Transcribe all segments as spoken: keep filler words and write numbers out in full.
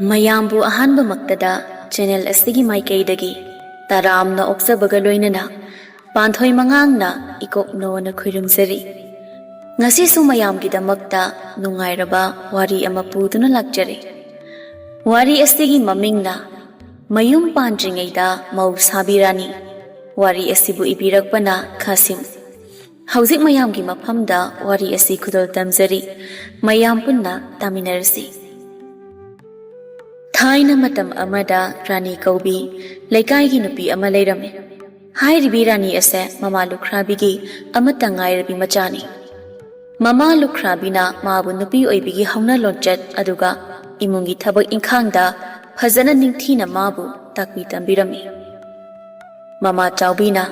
ꯃꯌꯥꯝꯕꯨ ꯑꯍꯥꯟꯕꯃꯛꯇꯗ ꯆꯦꯅꯦꯜ ꯑꯁꯤꯒꯤ ꯃꯥꯏꯀꯩꯗꯒꯤ ꯇꯔꯥꯝꯅ ꯑꯣꯛꯆꯕꯒ ꯂꯣꯏꯅꯅ ꯄꯥꯟꯊꯣꯏ ꯃꯉꯥꯡꯅ ꯏꯀꯣꯛꯅꯣꯅ ꯈꯨꯔꯨꯝꯖꯔꯤ꯫ ꯉꯁꯤꯁꯨ ꯃꯌꯥꯝꯒꯤꯗꯃꯛꯇ ꯅꯨꯡꯉꯥꯏꯔꯕ ꯋꯥꯔꯤ ꯑꯃ ꯄꯨꯗꯨꯅ ꯂꯥꯛꯆꯔꯤ꯫ ꯋꯥꯔꯤ ꯑꯁꯤꯒꯤ ꯃꯃꯤꯡꯅ ꯃꯌꯨꯝ ꯄꯥꯟꯗ꯭ꯔꯤꯉꯩꯗ ꯃꯧ ꯁꯥꯕꯤ ꯔꯥꯅꯤ꯫ ꯋꯥꯔꯤ ꯑꯁꯤꯕꯨ ꯏꯕꯤꯔꯛꯄꯅ ꯈꯥꯁꯤꯝ꯫ ꯍꯧꯖꯤꯛ ꯃꯌꯥꯝꯒꯤ ꯃꯐꯝꯗ ꯋꯥꯔꯤ ꯑꯁꯤ ꯈꯨꯗꯣꯜ ꯇꯝꯖꯔꯤ꯫ ꯃꯌꯥꯝ ꯄꯨꯟꯅ ꯇꯥꯃꯤꯟꯅꯔꯁꯤ꯫ ꯊꯥꯏꯅ ꯃꯇꯝ ꯑꯃꯗ ꯔꯥꯅꯤ ꯀꯧꯕꯤ ꯂꯩꯀꯥꯏꯒꯤ ꯅꯨꯄꯤ ꯑꯃ ꯂꯩꯔꯝꯃꯤ꯫ ꯍꯥꯏꯔꯤꯕꯤ ꯔꯥꯅꯤ ꯑꯁꯦ ꯃꯃꯥ ꯂꯨꯈ꯭ꯔꯥꯕꯤꯒꯤ ꯑꯃꯠꯇ ꯉꯥꯏꯔꯕꯤ ꯃꯆꯥꯅꯤ꯫ ꯃꯃꯥ ꯂꯨꯈ꯭ꯔꯥꯕꯤꯅ ꯃꯥꯕꯨ ꯅꯨꯄꯤ ꯑꯣꯏꯕꯤꯒꯤ ꯍꯧꯅ ꯂꯣꯟꯆꯠ ꯑꯗꯨꯒ ꯏꯃꯨꯡꯒꯤ ꯊꯕꯛ ꯏꯪꯈꯥꯡꯗ ꯐꯖꯅ ꯅꯤꯡꯊꯤꯅ ꯃꯥꯕꯨ ꯇꯥꯛꯄꯤ ꯇꯝꯕꯤꯔꯝꯃꯤ꯫ ꯃꯃꯥ ꯆꯥꯎꯕꯤꯅ,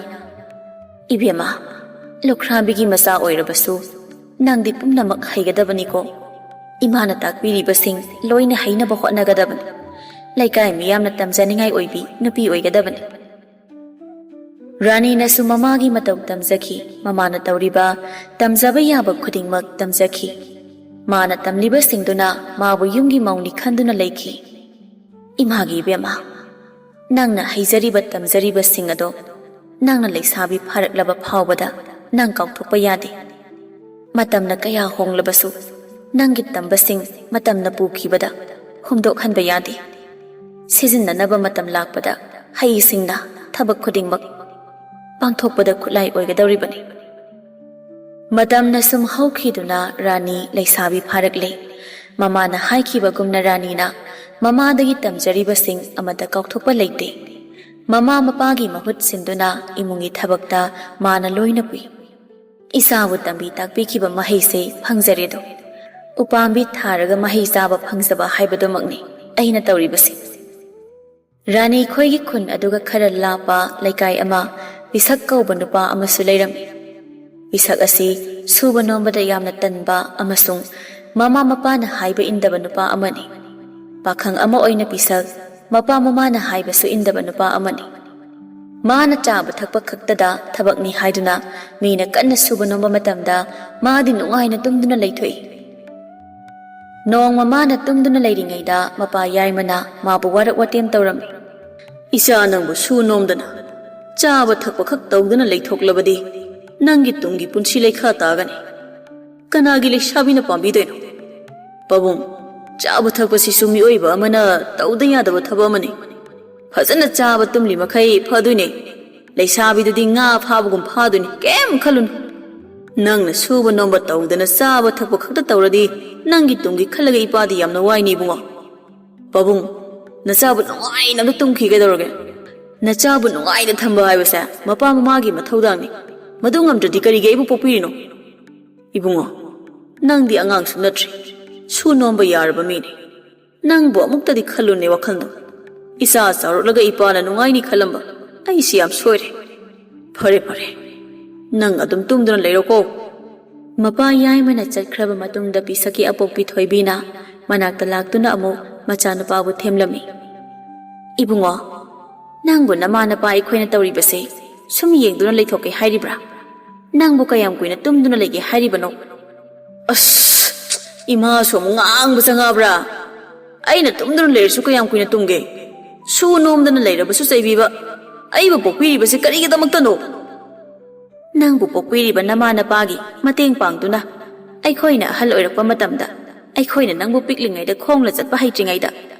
"ꯏꯕꯦꯝꯃ, ꯂꯨꯈ꯭ꯔꯥꯕꯤꯒꯤ ꯃꯆꯥ ꯑꯣꯏꯔꯕꯁꯨ ꯅꯪꯗꯤ ꯄꯨꯝꯅꯃꯛ ꯍꯩꯒꯗꯕꯅꯤꯀꯣ꯫ ꯏꯃꯥꯅ ꯇꯥꯛꯄꯤꯔꯤꯕꯁꯤꯡ ꯂꯣꯏꯅ ꯍꯩꯅꯕ ꯍꯣꯠꯅꯒꯗꯕꯅꯤ꯫ ꯂꯩꯀꯥꯏ ꯃꯤꯌꯥꯝꯅ ꯇꯝꯖꯅꯤꯡꯉꯥꯏ ꯑꯣꯏꯕꯤ ꯅꯨꯄꯤ ꯑꯣꯏꯒꯗꯕꯅꯤ꯫" ꯔꯥꯅꯤꯅꯁꯨ ꯃꯃꯥꯒꯤ ꯃꯇꯧ ꯇꯝꯖꯈꯤ꯫ ꯃꯃꯥꯅ ꯇꯧꯔꯤꯕ, ꯇꯝꯖꯕ ꯌꯥꯕ ꯈꯨꯗꯤꯡꯃꯛ ꯇꯝꯖꯈꯤ꯫ ꯃꯥꯅ ꯇꯝꯂꯤꯕꯁꯤꯡꯗꯨꯅ ꯃꯥꯕꯨ ꯌꯨꯝꯒꯤ ꯃꯧꯅꯤ ꯈꯟꯗꯨꯅ ꯂꯩꯈꯤ꯫ "ꯏꯃꯥꯒꯤ ꯏꯕꯦꯝꯃ, ꯅꯪꯅ ꯍꯩꯖꯔꯤꯕ ꯇꯝꯖꯔꯤꯕꯁꯤꯡ ꯑꯗꯣ ꯅꯪꯅ ꯂꯩꯁꯥꯕꯤ ꯐꯥꯔꯛꯂꯕ ꯐꯥꯎꯕꯗ ꯅꯪ ꯀꯥꯎꯊꯣꯛꯄ ꯌꯥꯗꯦ꯫ ꯃꯇꯝꯅ ꯀꯌꯥ ꯍꯣꯡꯂꯕꯁꯨ ꯅꯪꯒꯤ ꯇꯝꯕꯁꯤꯡ ꯃꯇꯝꯅ ꯄꯨꯈꯤꯕꯗ ꯍꯨꯝꯗꯣꯛꯍꯟꯕ ꯌꯥꯗꯦ꯫ ꯁꯤꯖꯤꯟꯅꯅꯕ ꯃꯇꯝ ꯂꯥꯛꯄꯗ ꯍꯩꯁꯤꯡꯅ ꯊꯕꯛ ꯈꯨꯗꯤꯡꯃꯛ ꯄꯥꯡꯊꯣꯛꯄꯗ ꯈꯨꯠꯂꯥꯏ ꯑꯣꯏꯒꯗꯧꯔꯤꯕꯅꯤ꯫" ꯃꯇꯝꯅ ꯁꯨꯝ ꯍꯧꯈꯤꯗꯨꯅ ꯔꯥꯅꯤ ꯂꯩꯁꯥꯕꯤ ꯐꯥꯔꯛꯂꯦ꯫ ꯃꯃꯥꯅ ꯍꯥꯏꯈꯤꯕꯒꯨꯝꯅ ꯔꯥꯅꯤꯅ ꯃꯃꯥꯗꯒꯤ ꯇꯝꯖꯔꯤꯕꯁꯤꯡ ꯑꯃꯠꯇ ꯀꯥꯎꯊꯣꯛꯄ ꯂꯩꯇꯦ꯫ ꯃꯃꯥ ꯃꯄꯥꯒꯤ ꯃꯍꯨꯠ ꯁꯤꯟꯗꯨꯅ ꯏꯃꯨꯡꯒꯤ ꯊꯕꯛꯇ ꯃꯥꯅ ꯂꯣꯏꯅ ꯄꯨꯏ꯫ "ꯏꯆꯥꯕꯨ ꯇꯝꯕꯤ ꯇꯥꯛꯄꯤꯈꯤꯕ ꯃꯍꯩꯁꯦ ꯐꯪꯖꯔꯦꯗꯣ꯫ ꯎꯄꯥꯝꯕꯤ ꯊꯥꯔꯒ ꯃꯍꯩ ꯆꯥꯕ ꯐꯪꯖꯕ ꯍꯥꯏꯕꯗꯨꯃꯛꯅꯤ ꯑꯩꯅ ꯇꯧꯔꯤꯕꯁꯦ꯫" ꯔꯥꯅꯤ ꯈꯣꯏꯒꯤ ꯈꯨꯟ ꯑꯗꯨꯒ ꯈꯔ ꯂꯥꯞꯄ ꯂꯩꯀꯥꯏ ꯑꯃ ꯄꯤꯁꯛ ꯀꯧꯕ ꯅꯨꯄꯥ ꯑꯃꯁꯨ ꯂꯩꯔꯝꯃꯤ꯫ ꯄꯤꯁꯛ ꯑꯁꯤ ꯁꯨꯕ ꯅꯣꯝꯕꯗ ꯌꯥꯝꯅ ꯇꯟꯕ ꯑꯃꯁꯨꯡ ꯃꯃꯥ ꯃꯄꯥꯅ ꯍꯥꯏꯕ ꯏꯟꯗꯕ ꯅꯨꯄꯥ ꯑꯃꯅꯤ꯫ ꯄꯥꯈꯪ ꯑꯃ ꯑꯣꯏꯅ ꯄꯤꯁꯛ ꯃꯄꯥ ꯃꯃꯥꯅ ꯍꯥꯏꯕꯁꯨ ꯏꯟꯗꯕ ꯅꯨꯄꯥ ꯑꯃꯅꯤ꯫ ꯃꯥꯅ ꯆꯥꯕ ꯊꯛꯄ ꯈꯛꯇꯗ ꯊꯕꯛꯅꯤ ꯍꯥꯏꯗꯨꯅ ꯃꯤꯅ ꯀꯟꯅ ꯁꯨꯕ ꯅꯣꯝꯕ ꯃꯇꯝꯗ ꯃꯥꯗꯤ ꯅꯨꯡꯉꯥꯏꯅ ꯇꯨꯝꯗꯨꯅ ꯂꯩꯊꯣꯛꯏ꯫ ꯅꯣꯡꯃ ꯃꯥꯅ ꯇꯨꯝꯗꯨꯅ ꯂꯩꯔꯤꯉꯩꯗ ꯃꯄꯥ ꯌꯥꯏꯃꯅ ꯃꯥꯕꯨ ꯋꯥꯔꯛ ꯋꯥꯇꯦꯝ ꯇꯧꯔꯝꯃꯤ꯫ "ꯏꯆꯥ, ꯅꯪꯕꯨ ꯁꯨ ꯅꯣꯝꯗꯅ, ꯆꯥꯕ ꯊꯛꯄ ꯈꯛ ꯇꯧꯗꯨꯅ ꯂꯩꯊꯣꯛꯂꯕꯗꯤ ꯅꯪꯒꯤ ꯇꯨꯡꯒꯤ ꯄꯨꯟꯁꯤ ꯂꯩꯈꯥ ꯇꯥꯒꯅꯤ꯫ ꯀꯅꯥꯒꯤ ꯂꯩꯁꯥꯕꯤꯅ ꯄꯥꯝꯕꯤꯗꯣꯏꯅꯣ? ꯄꯥꯕꯨꯡ, ꯆꯥꯕ ꯊꯛꯄꯁꯤꯁꯨ ꯃꯤꯑꯣꯏꯕ ꯑꯃꯅ ꯇꯧꯗ ꯌꯥꯗꯕ ꯊꯕꯛ ꯑꯃꯅꯤ꯫ ꯐꯖꯅ ꯆꯥꯕ ꯇꯨꯝꯂꯤ ꯃꯈꯩ ꯐꯗꯣꯏꯅꯦ꯫ ꯂꯩꯁꯥꯕꯤꯗꯨꯗꯤ ꯉꯥ ꯐꯥꯕꯒꯨꯝ ꯐꯥꯗꯣꯏꯅꯤ, ꯀꯩꯝ ꯈꯜꯂꯨꯅꯨ꯫ ꯅꯪꯅ ꯁꯨꯕ ꯅꯣꯝꯕ ꯇꯧꯗꯅ ꯆꯥꯕ ꯊꯛꯄ ꯈꯛꯇ ꯇꯧꯔꯗꯤ ꯅꯪꯒꯤ ꯇꯨꯡꯒꯤ ꯈꯜꯂꯒ ꯏꯄꯥꯗꯤ ꯌꯥꯝꯅ ꯋꯥꯏꯅꯦ ꯏꯕꯨꯡꯉꯣ꯫ ꯄꯥꯕꯨꯡ, ꯅꯆꯥꯕꯨ ꯅꯨꯡꯉꯥꯏꯅ ꯑꯝꯇ ꯇꯨꯝꯈꯤꯒꯗꯧꯔꯒꯦ꯫ ꯅꯆꯥꯕꯨ ꯅꯨꯡꯉꯥꯏꯅ ꯊꯝꯕ ꯍꯥꯏꯕꯁꯦ ꯃꯄꯥ ꯃꯃꯥꯒꯤ ꯃꯊꯧꯗꯥꯡꯅꯤ꯫ ꯃꯗꯨ ꯉꯝꯗ꯭ꯔꯗꯤ ꯀꯔꯤꯒꯤ ꯑꯩꯕꯨ ꯄꯣꯛꯄꯤꯔꯤꯅꯣ? ꯏꯕꯨꯡꯉꯣ, ꯅꯪꯗꯤ ꯑꯉꯥꯡꯁꯨ ꯅꯠꯇ꯭ꯔꯤ, ꯁꯨ ꯅꯣꯝꯕ ꯌꯥꯔꯕ ꯃꯤꯅꯤ꯫ ꯅꯪꯕꯨ ꯑꯃꯨꯛꯇꯗꯤ ꯈꯜꯂꯨꯅꯦ ꯋꯥꯈꯜꯗꯣ꯫ ꯏꯆꯥ ꯆꯥꯎꯔꯛꯂꯒ ꯏꯄꯥꯅ ꯅꯨꯡꯉꯥꯏꯅꯤ ꯈꯜꯂꯝꯕ ꯑꯩꯁꯤ ꯌꯥꯝ ꯁꯣꯏꯔꯦ꯫ ꯐꯔꯦ, ꯐꯔꯦ, ꯅꯪ ꯑꯗꯨꯝ ꯇꯨꯝꯗꯨꯅ ꯂꯩꯔꯣꯀꯣ꯫" ꯃꯄꯥ ꯌꯥꯏꯃꯅ ꯆꯠꯈ꯭ꯔꯕ ꯃꯇꯨꯡꯗ ꯄꯤꯁꯛꯀꯤ ꯑꯄꯣꯛꯄꯤ ꯊꯣꯏꯕꯤꯅ ꯃꯅꯥꯛꯇ ꯂꯥꯛꯇꯨꯅ ꯑꯃꯨꯛ ꯃꯆꯥꯅꯨꯄꯥꯕꯨ ꯊꯦꯝꯂꯝꯃꯤ꯫ "ꯏꯕꯨꯡꯉꯣ, ꯅꯪꯕꯨ ꯅꯃꯥ ꯅꯄꯥ ꯑꯩꯈꯣꯏꯅ ꯇꯧꯔꯤꯕꯁꯦ ꯁꯨꯝ ꯌꯦꯡꯗꯨꯅ ꯂꯩꯊꯣꯛꯀꯦ ꯍꯥꯏꯔꯤꯕ꯭ꯔꯥ? ꯅꯪꯕꯨ ꯀꯌꯥꯝ ꯀꯨꯏꯅ ꯇꯨꯝꯗꯨꯅ ꯂꯩꯒꯦ ꯍꯥꯏꯔꯤꯕꯅꯣ?" "ꯑꯁ, ꯏꯃꯥꯁꯨ ꯑꯃꯨꯛ ꯉꯥꯡꯕ ꯆꯪꯉꯛꯑꯕ꯭ꯔꯥ? ꯑꯩꯅ ꯇꯨꯝꯗꯨꯅ ꯂꯩꯔꯁꯨ ꯀꯌꯥꯝ ꯀꯨꯏꯅ ꯇꯨꯝꯒꯦ? ꯁꯨ ꯅꯣꯝꯗꯅ ꯂꯩꯔꯕꯁꯨ ꯆꯩꯕꯤꯕ꯫ ꯑꯩꯕꯨ ꯄꯣꯛꯄꯤꯔꯤꯕꯁꯤ ꯀꯔꯤꯒꯤꯗꯃꯛꯇꯅꯣ?" "ꯅꯪꯕꯨ ꯄꯣꯛꯄꯤꯔꯤꯕ ꯅꯃꯥ ꯅꯄꯥꯒꯤ ꯃꯇꯦꯡ ꯄꯥꯡꯗꯨꯅ ꯑꯩꯈꯣꯏꯅ ꯑꯍꯜ ꯑꯣꯏꯔꯛꯄ ꯃꯇꯝꯗ ꯑꯩꯈꯣꯏꯅ ꯅꯪꯕꯨ ꯄꯤꯛꯂꯤꯉꯩꯗ ꯈꯣꯡꯅ ꯆꯠꯄ ꯍꯩꯇ꯭ꯔꯤꯉꯩꯗ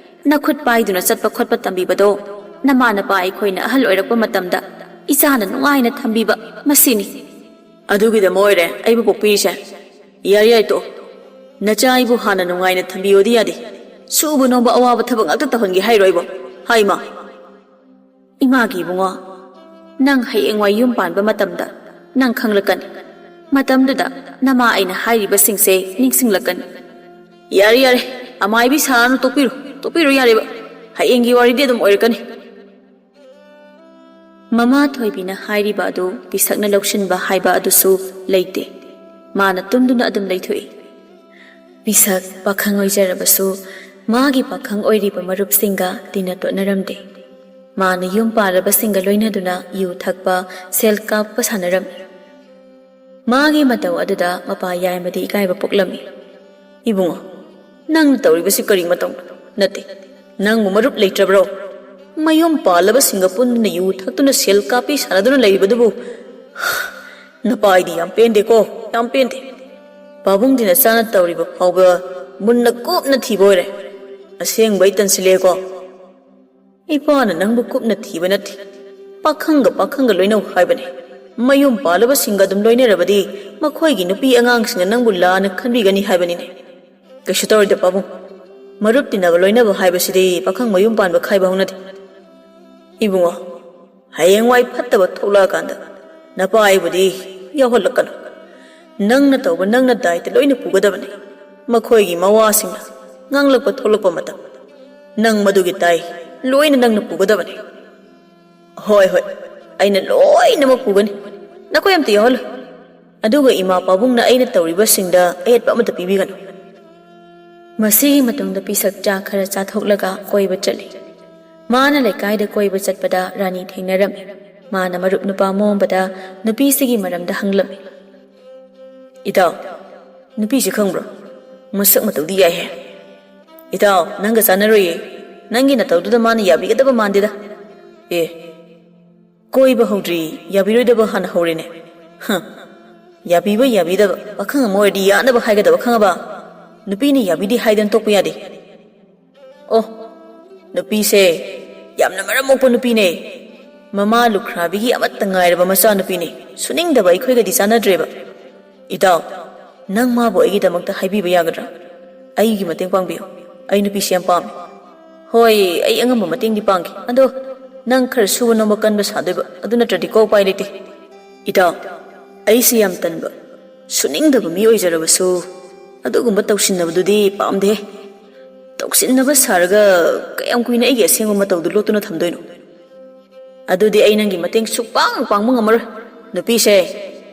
ꯅꯈꯨꯠ ꯄꯥꯏꯗꯨꯅ ꯆꯠꯄ ꯈꯣꯠꯄ ꯇꯝꯕꯤꯕꯗꯣ ꯅꯃꯥ ꯅꯄꯥ ꯑꯩꯈꯣꯏꯅ ꯑꯍꯜ ꯑꯣꯏꯔꯛꯄ ꯃꯇꯝꯗ ꯏꯆꯥꯅ ꯅꯨꯡꯉꯥꯏꯅ ꯊꯝꯕꯤꯕ ꯃꯁꯤꯅꯤ꯫" "ꯑꯗꯨꯒꯤꯗꯃꯛ ꯑꯣꯏꯔꯦ ꯑꯩꯕꯨ ꯄꯣꯛꯄꯤꯔꯤꯁꯦ꯫ ꯌꯥꯔꯦ, ꯌꯥꯔꯦ, ꯇꯣꯛꯑꯣ꯫ ꯅꯆꯥ ꯑꯩꯕꯨ ꯍꯥꯟꯅ ꯅꯨꯡꯉꯥꯏꯅ ꯊꯝꯕꯤꯌꯣꯗꯤ ꯌꯥꯗꯦ꯫ ꯁꯨꯕ ꯅꯣꯝꯕ ꯑꯋꯥꯕ ꯊꯕꯛ ꯉꯥꯛꯇ ꯇꯧꯍꯟꯒꯦ ꯍꯥꯏꯔꯣ ꯑꯩꯕꯨ? ꯍꯥꯏ ꯏꯃꯥ!" "ꯏꯃꯥꯒꯤ ꯏꯕꯨꯡꯉꯣ, ꯅꯪ ꯍꯌꯦꯡꯋꯥꯏ ꯌꯨꯝ ꯄꯥꯟꯕ ꯃꯇꯝꯗ ꯅꯪ ꯈꯪꯂꯛꯀꯅꯤ꯫ ꯃꯇꯝꯗꯨꯗ ꯅꯃꯥ ꯑꯩꯅ ꯍꯥꯏꯔꯤꯕꯁꯤꯡꯁꯦ ꯅꯤꯡꯁꯤꯡꯂꯛꯀꯅꯤ꯫" "ꯌꯥꯔꯦ, ꯌꯥꯔꯦ, ꯑꯃꯥꯏꯕꯤ ꯁꯥꯔꯅꯨ, ꯇꯣꯛꯄꯤꯔꯣ, ꯇꯣꯛꯄꯤꯔꯣ ꯌꯥꯔꯦꯕ꯫ ꯍꯌꯦꯡꯒꯤ ꯋꯥꯔꯤꯗꯤ ꯑꯗꯨꯝ ꯑꯣꯏꯔꯛꯀꯅꯤ꯫" ꯃꯃꯥ ꯊꯣꯏꯕꯤꯅ ꯍꯥꯏꯔꯤꯕ ꯑꯗꯨ ꯄꯤꯁꯛꯅ ꯂꯧꯁꯤꯟꯕ ꯍꯥꯏꯕ ꯑꯗꯨꯁꯨ ꯂꯩꯇꯦ꯫ ꯃꯥꯅ ꯇꯨꯝꯗꯨꯅ ꯑꯗꯨꯝ ꯂꯩꯊꯣꯛꯏ꯫ ꯄꯤꯁꯛ ꯄꯥꯈꯪ ꯑꯣꯏꯖꯔꯕꯁꯨ ꯃꯥꯒꯤ ꯄꯥꯈꯪ ꯑꯣꯏꯔꯤꯕ ꯃꯔꯨꯞꯁꯤꯡꯒ ꯇꯤꯟꯅ ꯇꯣꯠꯅꯔꯝꯗꯦ꯫ ꯃꯥꯅ ꯌꯨꯝ ꯄꯥꯜꯂꯕꯁꯤꯡꯒ ꯂꯣꯏꯅꯗꯨꯅ ꯌꯨ ꯊꯛꯄ, ꯁꯦꯜ ꯀꯥꯞꯄ ꯁꯥꯟꯅꯔꯝꯃꯤ꯫ ꯃꯥꯒꯤ ꯃꯇꯧ ꯑꯗꯨꯗ ꯃꯄꯥ ꯌꯥꯏꯃꯗꯤ ꯏꯀꯥꯏꯕ ꯄꯣꯛꯂꯝꯃꯤ꯫ "ꯏꯕꯨꯡꯉꯣ, ꯅꯪꯅ ꯇꯧꯔꯤꯕꯁꯤ ꯀꯔꯤ ꯃꯇꯧꯅꯣ? ꯅꯠꯇꯦ, ꯅꯪꯕꯨ ꯃꯔꯨꯞ ꯂꯩꯇ꯭ꯔꯕ꯭ꯔꯣ? ꯃꯌꯨꯝ ꯄꯥꯜꯂꯕꯁꯤꯡꯒ ꯄꯨꯟꯗꯨꯅ ꯌꯨ ꯊꯛꯇꯨꯅ ꯁꯦꯜ ꯀꯥꯞꯄꯤ ꯁꯥꯟꯅꯗꯨꯅ ꯂꯩꯔꯤꯕꯗꯨꯕꯨ ꯅꯄꯥꯏꯗꯤ ꯌꯥꯝ ꯄꯦꯟꯗꯦꯀꯣ, ꯌꯥꯝ ꯄꯦꯟꯗꯦ꯫ ꯄꯥꯕꯨꯡꯗꯤ ꯅꯆꯥꯅ ꯇꯧꯔꯤꯕ ꯐꯥꯎꯕ ꯃꯨꯟꯅ ꯀꯨꯞꯅ ꯊꯤꯕ ꯑꯣꯏꯔꯦ꯫ ꯑꯁꯦꯡꯕ ꯑꯩ ꯇꯟꯁꯤꯜꯂꯦꯀꯣ꯫ ꯏꯄꯥꯅ ꯅꯪꯕꯨ ꯀꯨꯞꯅ ꯊꯤꯕ ꯅꯠꯇꯦ꯫ ꯄꯥꯈꯪꯒ ꯄꯥꯈꯪꯒ ꯂꯣꯏꯅꯧ ꯍꯥꯏꯕꯅꯤ꯫ ꯃꯌꯨꯝ ꯄꯥꯜꯂꯕꯁꯤꯡꯒ ꯑꯗꯨꯝ ꯂꯣꯏꯅꯔꯕꯗꯤ ꯃꯈꯣꯏꯒꯤ ꯅꯨꯄꯤ ꯑꯉꯥꯡꯁꯤꯡꯅ ꯅꯪꯕꯨ ꯂꯥꯟꯅ ꯈꯟꯕꯤꯒꯅꯤ ꯍꯥꯏꯕꯅꯤꯅꯦ꯫ ꯀꯩꯁꯨ ꯇꯧꯔꯣꯏꯗ ꯄꯥꯕꯨꯡ꯫ ꯃꯔꯨꯞ ꯇꯤꯟꯅꯕ ꯂꯣꯏꯅꯕ ꯍꯥꯏꯕꯁꯤꯗꯤ ꯄꯥꯈꯪ ꯃꯌꯨꯝ ꯄꯥꯟꯕ ꯈꯥꯏꯕ ꯍꯧꯅꯗꯦ꯫ ꯏꯕꯨꯡꯉꯣ, ꯍꯌꯦꯡꯋꯥꯏ ꯐꯠꯇꯕ ꯊꯣꯛꯂꯛꯑꯀꯥꯟꯗ ꯅꯄꯥ ꯑꯩꯕꯨꯗꯤ ꯌꯥꯎꯍꯜꯂꯛꯀꯅꯨ꯫ ꯅꯪꯅ ꯇꯧꯕ ꯅꯪꯅ ꯗꯥꯏꯇ ꯂꯣꯏꯅ ꯄꯨꯒꯗꯕꯅꯤ꯫ ꯃꯈꯣꯏꯒꯤ ꯃꯋꯥꯁꯤꯡꯅ ꯉꯥꯡꯂꯛꯄ ꯊꯣꯛꯂꯛꯄ ꯃꯇꯝ ꯅꯪ ꯃꯗꯨꯒꯤ ꯗꯥꯏ ꯂꯣꯏꯅ ꯅꯪꯅ ꯄꯨꯒꯗꯕꯅꯤ꯫ ꯍꯣꯏ, ꯍꯣꯏ, ꯑꯩꯅ ꯂꯣꯏꯅꯃꯛ ꯄꯨꯒꯅꯤ꯫ ꯅꯈꯣꯏ ꯑꯝꯇ ꯌꯥꯎꯍꯜꯂꯨ꯫ ꯑꯗꯨꯒ ꯏꯃꯥ ꯄꯥꯕꯨꯡꯅ ꯑꯩꯅ ꯇꯧꯔꯤꯕꯁꯤꯡꯗ ꯑꯌꯦꯠꯄ ꯑꯃꯠꯇ ꯄꯤꯕꯤꯒꯅꯨ꯫ ꯃꯁꯤꯒꯤ ꯃꯇꯨꯡꯗ ꯄꯤꯁꯛ ꯆꯥ ꯈꯔ ꯆꯥꯊꯣꯛꯂꯒ ꯀꯣꯏꯕ ꯆꯠꯂꯤ꯫ ꯃꯥꯅ ꯂꯩꯀꯥꯏꯗ ꯀꯣꯏꯕ ꯆꯠꯄꯗ ꯔꯥꯅꯤ ꯊꯦꯡꯅꯔꯝꯃꯤ꯫ ꯃꯥꯅ ꯃꯔꯨꯞ ꯅꯨꯄꯥ ꯃꯣꯝꯕꯗ ꯅꯨꯄꯤꯁꯤꯒꯤ ꯃꯔꯝꯗ ꯍꯪꯂꯝꯃꯤ꯫ "ꯏꯇꯥꯎ, ꯅꯨꯄꯤꯁꯤ ꯈꯪꯕ꯭ꯔꯣ? ꯃꯁꯛ ꯃꯇꯧꯗꯤ ꯌꯥꯏꯍꯦ꯫ ꯏꯇꯥꯎ, ꯅꯪꯒ ꯆꯥꯟꯅꯔꯣꯏꯌꯦ꯫ ꯅꯪꯒꯤ ꯅꯇꯧꯗꯨꯗ ꯃꯥꯅ ꯌꯥꯕꯤꯒꯗꯕ ꯃꯥꯟꯗꯦꯗ"꯫ "ꯑꯦ, ꯀꯣꯏꯕ ꯍꯧꯗ꯭ꯔꯤ, ꯌꯥꯕꯤꯔꯣꯏꯗꯕ ꯍꯥꯟꯅ ꯍꯧꯔꯦꯅꯦ"꯫ "ꯍ, ꯌꯥꯕꯤꯕ ꯌꯥꯕꯤꯗꯕ ꯄꯥꯈꯪ ꯑꯃ ꯑꯣꯏꯔꯗꯤ ꯌꯥꯅꯕ ꯍꯥꯏꯒꯗꯕ, ꯈꯪꯉꯕ? ꯅꯨꯄꯤꯅ ꯌꯥꯕꯤꯗꯦ ꯍꯥꯏꯗꯅ ꯇꯣꯛꯄ ꯌꯥꯗꯦ"꯫ "ꯑꯣ, ꯅꯨꯄꯤꯁꯦ ꯌꯥꯝꯅ ꯃꯔꯝ ꯃꯣꯛꯄ ꯅꯨꯄꯤꯅꯦ꯫ ꯃꯃꯥ ꯂꯨꯈ꯭ꯔꯥꯕꯤꯒꯤ ꯑꯃꯠꯇ ꯉꯥꯏꯔꯕ ꯃꯆꯥꯅꯨꯄꯤꯅꯦ꯫ ꯁꯨꯅꯤꯡꯗꯕ ꯑꯩꯈꯣꯏꯒꯗꯤ ꯆꯥꯟꯅꯗ꯭ꯔꯦꯕ꯫ ꯏꯇꯥꯎ, ꯅꯪ ꯃꯥꯕꯨ ꯑꯩꯒꯤꯗꯃꯛꯇ ꯍꯥꯏꯕꯤꯕ ꯌꯥꯒꯗ꯭ꯔꯥ? ꯑꯩꯒꯤ ꯃꯇꯦꯡ ꯄꯥꯡꯕꯤꯌꯨ꯫ ꯑꯩ ꯅꯨꯄꯤꯁꯤ ꯌꯥꯝ ꯄꯥꯝꯃꯤ"꯫ "ꯍꯣꯏ, ꯑꯩ ꯑꯉꯝꯕ ꯃꯇꯦꯡꯗꯤ ꯄꯥꯡꯒꯦ꯫ ꯑꯗꯣ ꯅꯪ ꯈꯔ ꯁꯨꯕ ꯅꯣꯝꯕ ꯀꯟꯕ ꯁꯥꯗꯣꯏꯕ, ꯑꯗꯨ ꯅꯠꯇ꯭ꯔꯗꯤꯀꯣ ꯎꯄꯥꯏ ꯂꯩꯇꯦ"꯫ "ꯏꯇꯥꯎ, ꯑꯩꯁꯤ ꯌꯥꯝ ꯇꯟꯕ, ꯁꯨꯅꯤꯡꯗꯕ ꯃꯤ ꯑꯣꯏꯖꯔꯕꯁꯨ ꯑꯗꯨꯒꯨꯝꯕ ꯇꯧꯁꯤꯟꯅꯕꯗꯨꯗꯤ ꯄꯥꯝꯗꯦ꯫ ꯇꯧꯁꯤꯟꯅꯕ ꯁꯥꯔꯒ ꯀꯌꯥꯝ ꯀꯨꯏꯅ ꯑꯩꯒꯤ ꯑꯁꯦꯡꯕ ꯃꯇꯧꯗꯨ ꯂꯣꯠꯇꯨꯅ ꯊꯝꯗꯣꯏꯅꯣ? ꯑꯗꯨꯗꯤ ꯑꯩ ꯅꯪꯒꯤ ꯃꯇꯦꯡ ꯁꯨꯛꯄꯥꯡ ꯄꯥꯡꯕ ꯉꯝꯃꯔꯣꯏ꯫ ꯅꯨꯄꯤꯁꯦ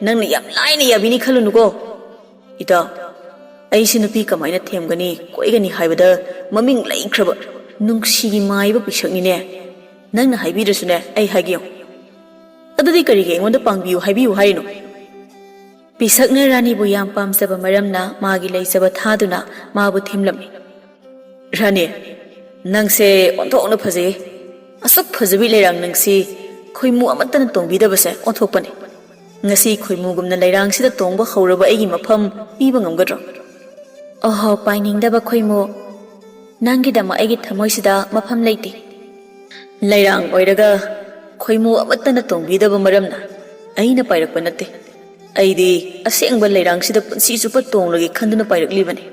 ꯅꯪꯅ ꯌꯥꯝ ꯂꯥꯏꯅ ꯌꯥꯕꯤꯅꯤ ꯈꯜꯂꯨꯅꯨꯀꯣ"꯫ "ꯏꯇꯥꯎ, ꯑꯩꯁꯤ ꯅꯨꯄꯤ ꯀꯃꯥꯏꯅ ꯊꯦꯝꯒꯅꯤ, ꯀꯣꯏꯒꯅꯤ ꯍꯥꯏꯕꯗ ꯃꯃꯤꯡ ꯂꯩꯈ꯭ꯔꯕ ꯅꯨꯡꯁꯤꯒꯤ ꯃꯥꯏꯕ ꯄꯤꯁꯛꯅꯤꯅꯦ꯫ ꯅꯪꯅ ꯍꯥꯏꯕꯤꯗ꯭ꯔꯁꯨꯅꯦ, ꯑꯩ ꯍꯥꯏꯒꯦ ꯌꯦꯡꯉꯨ"꯫ "ꯑꯗꯨꯗꯤ ꯀꯔꯤꯒꯤ ꯑꯩꯉꯣꯟꯗ ꯄꯥꯡꯕꯤꯌꯨ ꯍꯥꯏꯕꯤꯌꯨ ꯍꯥꯏꯔꯤꯅꯣ?" ꯄꯤꯁꯛꯅ ꯔꯥꯅꯤꯕꯨ ꯌꯥꯝ ꯄꯥꯝꯖꯕ ꯃꯔꯝꯅ ꯃꯥꯒꯤ ꯂꯩꯖꯕ ꯊꯥꯗꯨꯅ ꯃꯥꯕꯨ ꯊꯦꯝꯂꯝꯃꯤ꯫ "ꯔꯥꯅꯤ, ꯅꯪꯁꯦ ꯑꯣꯟꯊꯣꯛꯅ ꯐꯖꯩ꯫ ꯑꯁꯨꯛ ꯐꯖꯕꯤ ꯂꯩꯔꯥꯡ ꯅꯪꯁꯤ ꯈꯣꯏꯃꯨ ꯑꯃꯠꯇꯅ ꯇꯣꯡꯕꯤꯗꯕꯁꯦ ꯑꯣꯟꯊꯣꯛꯄꯅꯤ꯫ ꯉꯁꯤ ꯈꯣꯏꯃꯨꯒꯨꯝꯅ ꯂꯩꯔꯥꯡꯁꯤꯗ ꯇꯣꯡꯕ ꯍꯧꯔꯕ ꯑꯩꯒꯤ ꯃꯐꯝ ꯄꯤꯕ ꯉꯝꯒꯗ꯭ꯔꯣ?" "ꯑꯣꯍꯣ, ꯄꯥꯏꯅꯤꯡꯗꯕ ꯈꯣꯏꯃꯨ, ꯅꯪꯒꯤꯗꯃꯛ ꯑꯩꯒꯤ ꯊꯃꯣꯏꯁꯤꯗ ꯃꯐꯝ ꯂꯩꯇꯦ꯫ ꯂꯩꯔꯥꯡ ꯑꯣꯏꯔꯒ ꯈꯣꯏꯃꯨ ꯑꯃꯠꯇꯅ ꯇꯣꯡꯕꯤꯗꯕ ꯃꯔꯝꯅ ꯑꯩꯅ ꯄꯥꯏꯔꯛꯄ ꯅꯠꯇꯦ꯫ ꯑꯩꯗꯤ ꯑꯁꯦꯡꯕ ꯂꯩꯔꯥꯡꯁꯤꯗ ꯄꯨꯟꯁꯤ ꯆꯨꯞꯄ ꯇꯣꯡꯂꯒꯦ ꯈꯟꯗꯨꯅ ꯄꯥꯏꯔꯛꯂꯤꯕꯅꯤ꯫"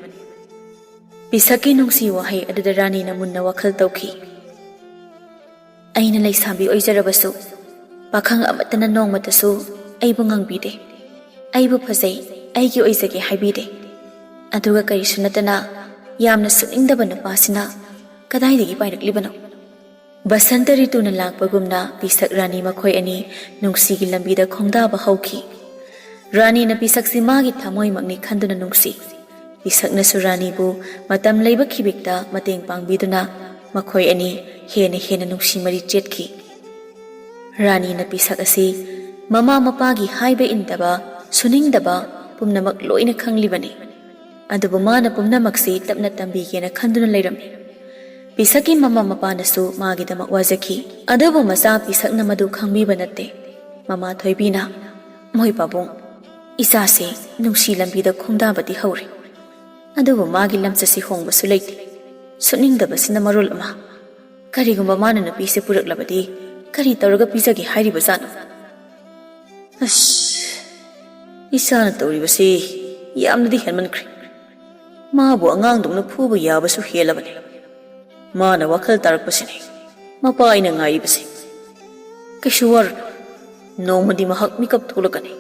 ꯄꯤꯁꯛꯀꯤ ꯅꯨꯡꯁꯤ ꯋꯥꯍꯩ ꯑꯗꯨꯗ ꯔꯥꯅꯤꯅ ꯃꯨꯟꯅ ꯋꯥꯈꯜ ꯇꯧꯈꯤ꯫ "ꯑꯩꯅ ꯂꯩꯁꯥꯕꯤ ꯑꯣꯏꯖꯔꯕꯁꯨ, ꯄꯥꯈꯪ ꯑꯃꯠꯇꯅ ꯅꯣꯡꯃꯇꯁꯨ ꯑꯩꯕꯨ ꯉꯥꯡꯕꯤꯗꯦ꯫ ꯑꯩꯕꯨ ꯐꯖꯩ, ꯑꯩꯒꯤ ꯑꯣꯏꯖꯒꯦ ꯍꯥꯏꯕꯤꯗꯦ꯫ ꯑꯗꯨꯒ ꯀꯔꯤꯁꯨ ꯅꯠꯇꯅ ꯌꯥꯝꯅ ꯁꯨꯅꯤꯡꯗꯕ ꯅꯨꯄꯥꯁꯤꯅ ꯀꯗꯥꯏꯗꯒꯤ ꯄꯥꯏꯔꯛꯂꯤꯕꯅꯣ?" ꯕꯁꯟꯇ ꯔꯤꯇꯨꯅ ꯂꯥꯛꯄꯒꯨꯝꯅ ꯄꯤꯁꯛ ꯔꯥꯅꯤ ꯃꯈꯣꯏ ꯑꯅꯤ ꯅꯨꯡꯁꯤꯒꯤ ꯂꯝꯕꯤꯗ ꯈꯣꯡꯗꯥꯕ ꯍꯧꯈꯤ꯫ ꯔꯥꯅꯤꯅ ꯄꯤꯁꯛꯁꯤ ꯃꯥꯒꯤ ꯊꯃꯣꯏꯃꯛꯅꯤ ꯈꯟꯗꯨꯅ ꯅꯨꯡꯁꯤ꯫ ꯄꯤꯁꯛꯅꯁꯨ ꯔꯥꯅꯤꯕꯨ ꯃꯇꯝ ꯂꯩꯕ ꯈꯤꯕꯤꯛꯇ ꯃꯇꯦꯡ ꯄꯥꯡꯕꯤꯗꯨꯅ ꯃꯈꯣꯏ ꯑꯅꯤ ꯍꯦꯟꯅ ꯍꯦꯟꯅ ꯅꯨꯡꯁꯤ ꯃꯔꯤ ꯆꯦꯠꯈꯤ꯫ ꯔꯥꯅꯤꯅ ꯄꯤꯁꯛ ꯑꯁꯤ ꯃꯃꯥ ꯃꯄꯥꯒꯤ ꯍꯥꯏꯕ ꯏꯟꯗꯕ, ꯁꯨꯅꯤꯡꯗꯕ ꯄꯨꯝꯅꯃꯛ ꯂꯣꯏꯅ ꯈꯪꯂꯤꯕꯅꯤ꯫ ꯑꯗꯨꯕꯨ ꯃꯥꯅ ꯄꯨꯝꯅꯃꯛꯁꯤ ꯇꯞꯅ ꯇꯝꯕꯤꯒꯦꯅ ꯈꯟꯗꯨꯅ ꯂꯩꯔꯝꯃꯤ꯫ ꯄꯤꯁꯛꯀꯤ ꯃꯃꯥ ꯃꯄꯥꯅꯁꯨ ꯃꯥꯒꯤꯗꯃꯛ ꯋꯥꯖꯈꯤ꯫ ꯑꯗꯨꯕꯨ ꯃꯆꯥ ꯄꯤꯁꯛꯅ ꯃꯗꯨ ꯈꯪꯕꯤꯕ ꯅꯠꯇꯦ꯫ ꯃꯃꯥ ꯊꯣꯏꯕꯤꯅ, "ꯃꯣꯏ ꯄꯥꯕꯨꯡ, ꯏꯆꯥꯁꯦ ꯅꯨꯡꯁꯤ ꯂꯝꯕꯤꯗ ꯈꯣꯡꯗꯥꯕꯗꯤ ꯍꯧꯔꯦ꯫ ꯑꯗꯨꯕꯨ ꯃꯥꯒꯤ ꯂꯝꯆꯠꯁꯤ ꯍꯣꯡꯕꯁꯨ ꯂꯩꯇꯦ꯫ ꯁꯨꯅꯤꯡꯗꯕꯁꯤꯅ ꯃꯔꯣꯜ ꯑꯃ꯫ ꯀꯔꯤꯒꯨꯝꯕ ꯃꯥꯅ ꯅꯨꯄꯤꯁꯦ ꯄꯨꯔꯛꯂꯕꯗꯤ ꯀꯔꯤ ꯇꯧꯔꯒ ꯄꯤꯖꯒꯦ ꯍꯥꯏꯔꯤꯕꯖꯥꯠꯅꯣ? ꯑꯁ, ꯏꯆꯥꯅ ꯇꯧꯔꯤꯕꯁꯤ ꯌꯥꯝꯅꯗꯤ ꯍꯦꯟꯃꯟꯈ꯭ꯔꯦ꯫ ꯃꯥꯕꯨ ꯑꯉꯥꯡꯗꯧꯅ ꯐꯨꯕ ꯌꯥꯕꯁꯨ ꯍꯦꯜꯂꯕꯅꯤ꯫ ꯃꯥꯅ ꯋꯥꯈꯜ ꯇꯥꯔꯛꯄꯁꯤꯅꯤ ꯃꯄꯥ ꯑꯩꯅ ꯉꯥꯏꯔꯤꯕꯁꯤ꯫ ꯀꯩꯁꯨ ꯋꯥꯔꯨꯅꯨ, ꯅꯣꯡꯃꯗꯤ ꯃꯍꯥꯛ ꯃꯤꯀꯞ ꯊꯣꯛꯂꯛꯀꯅꯤ꯫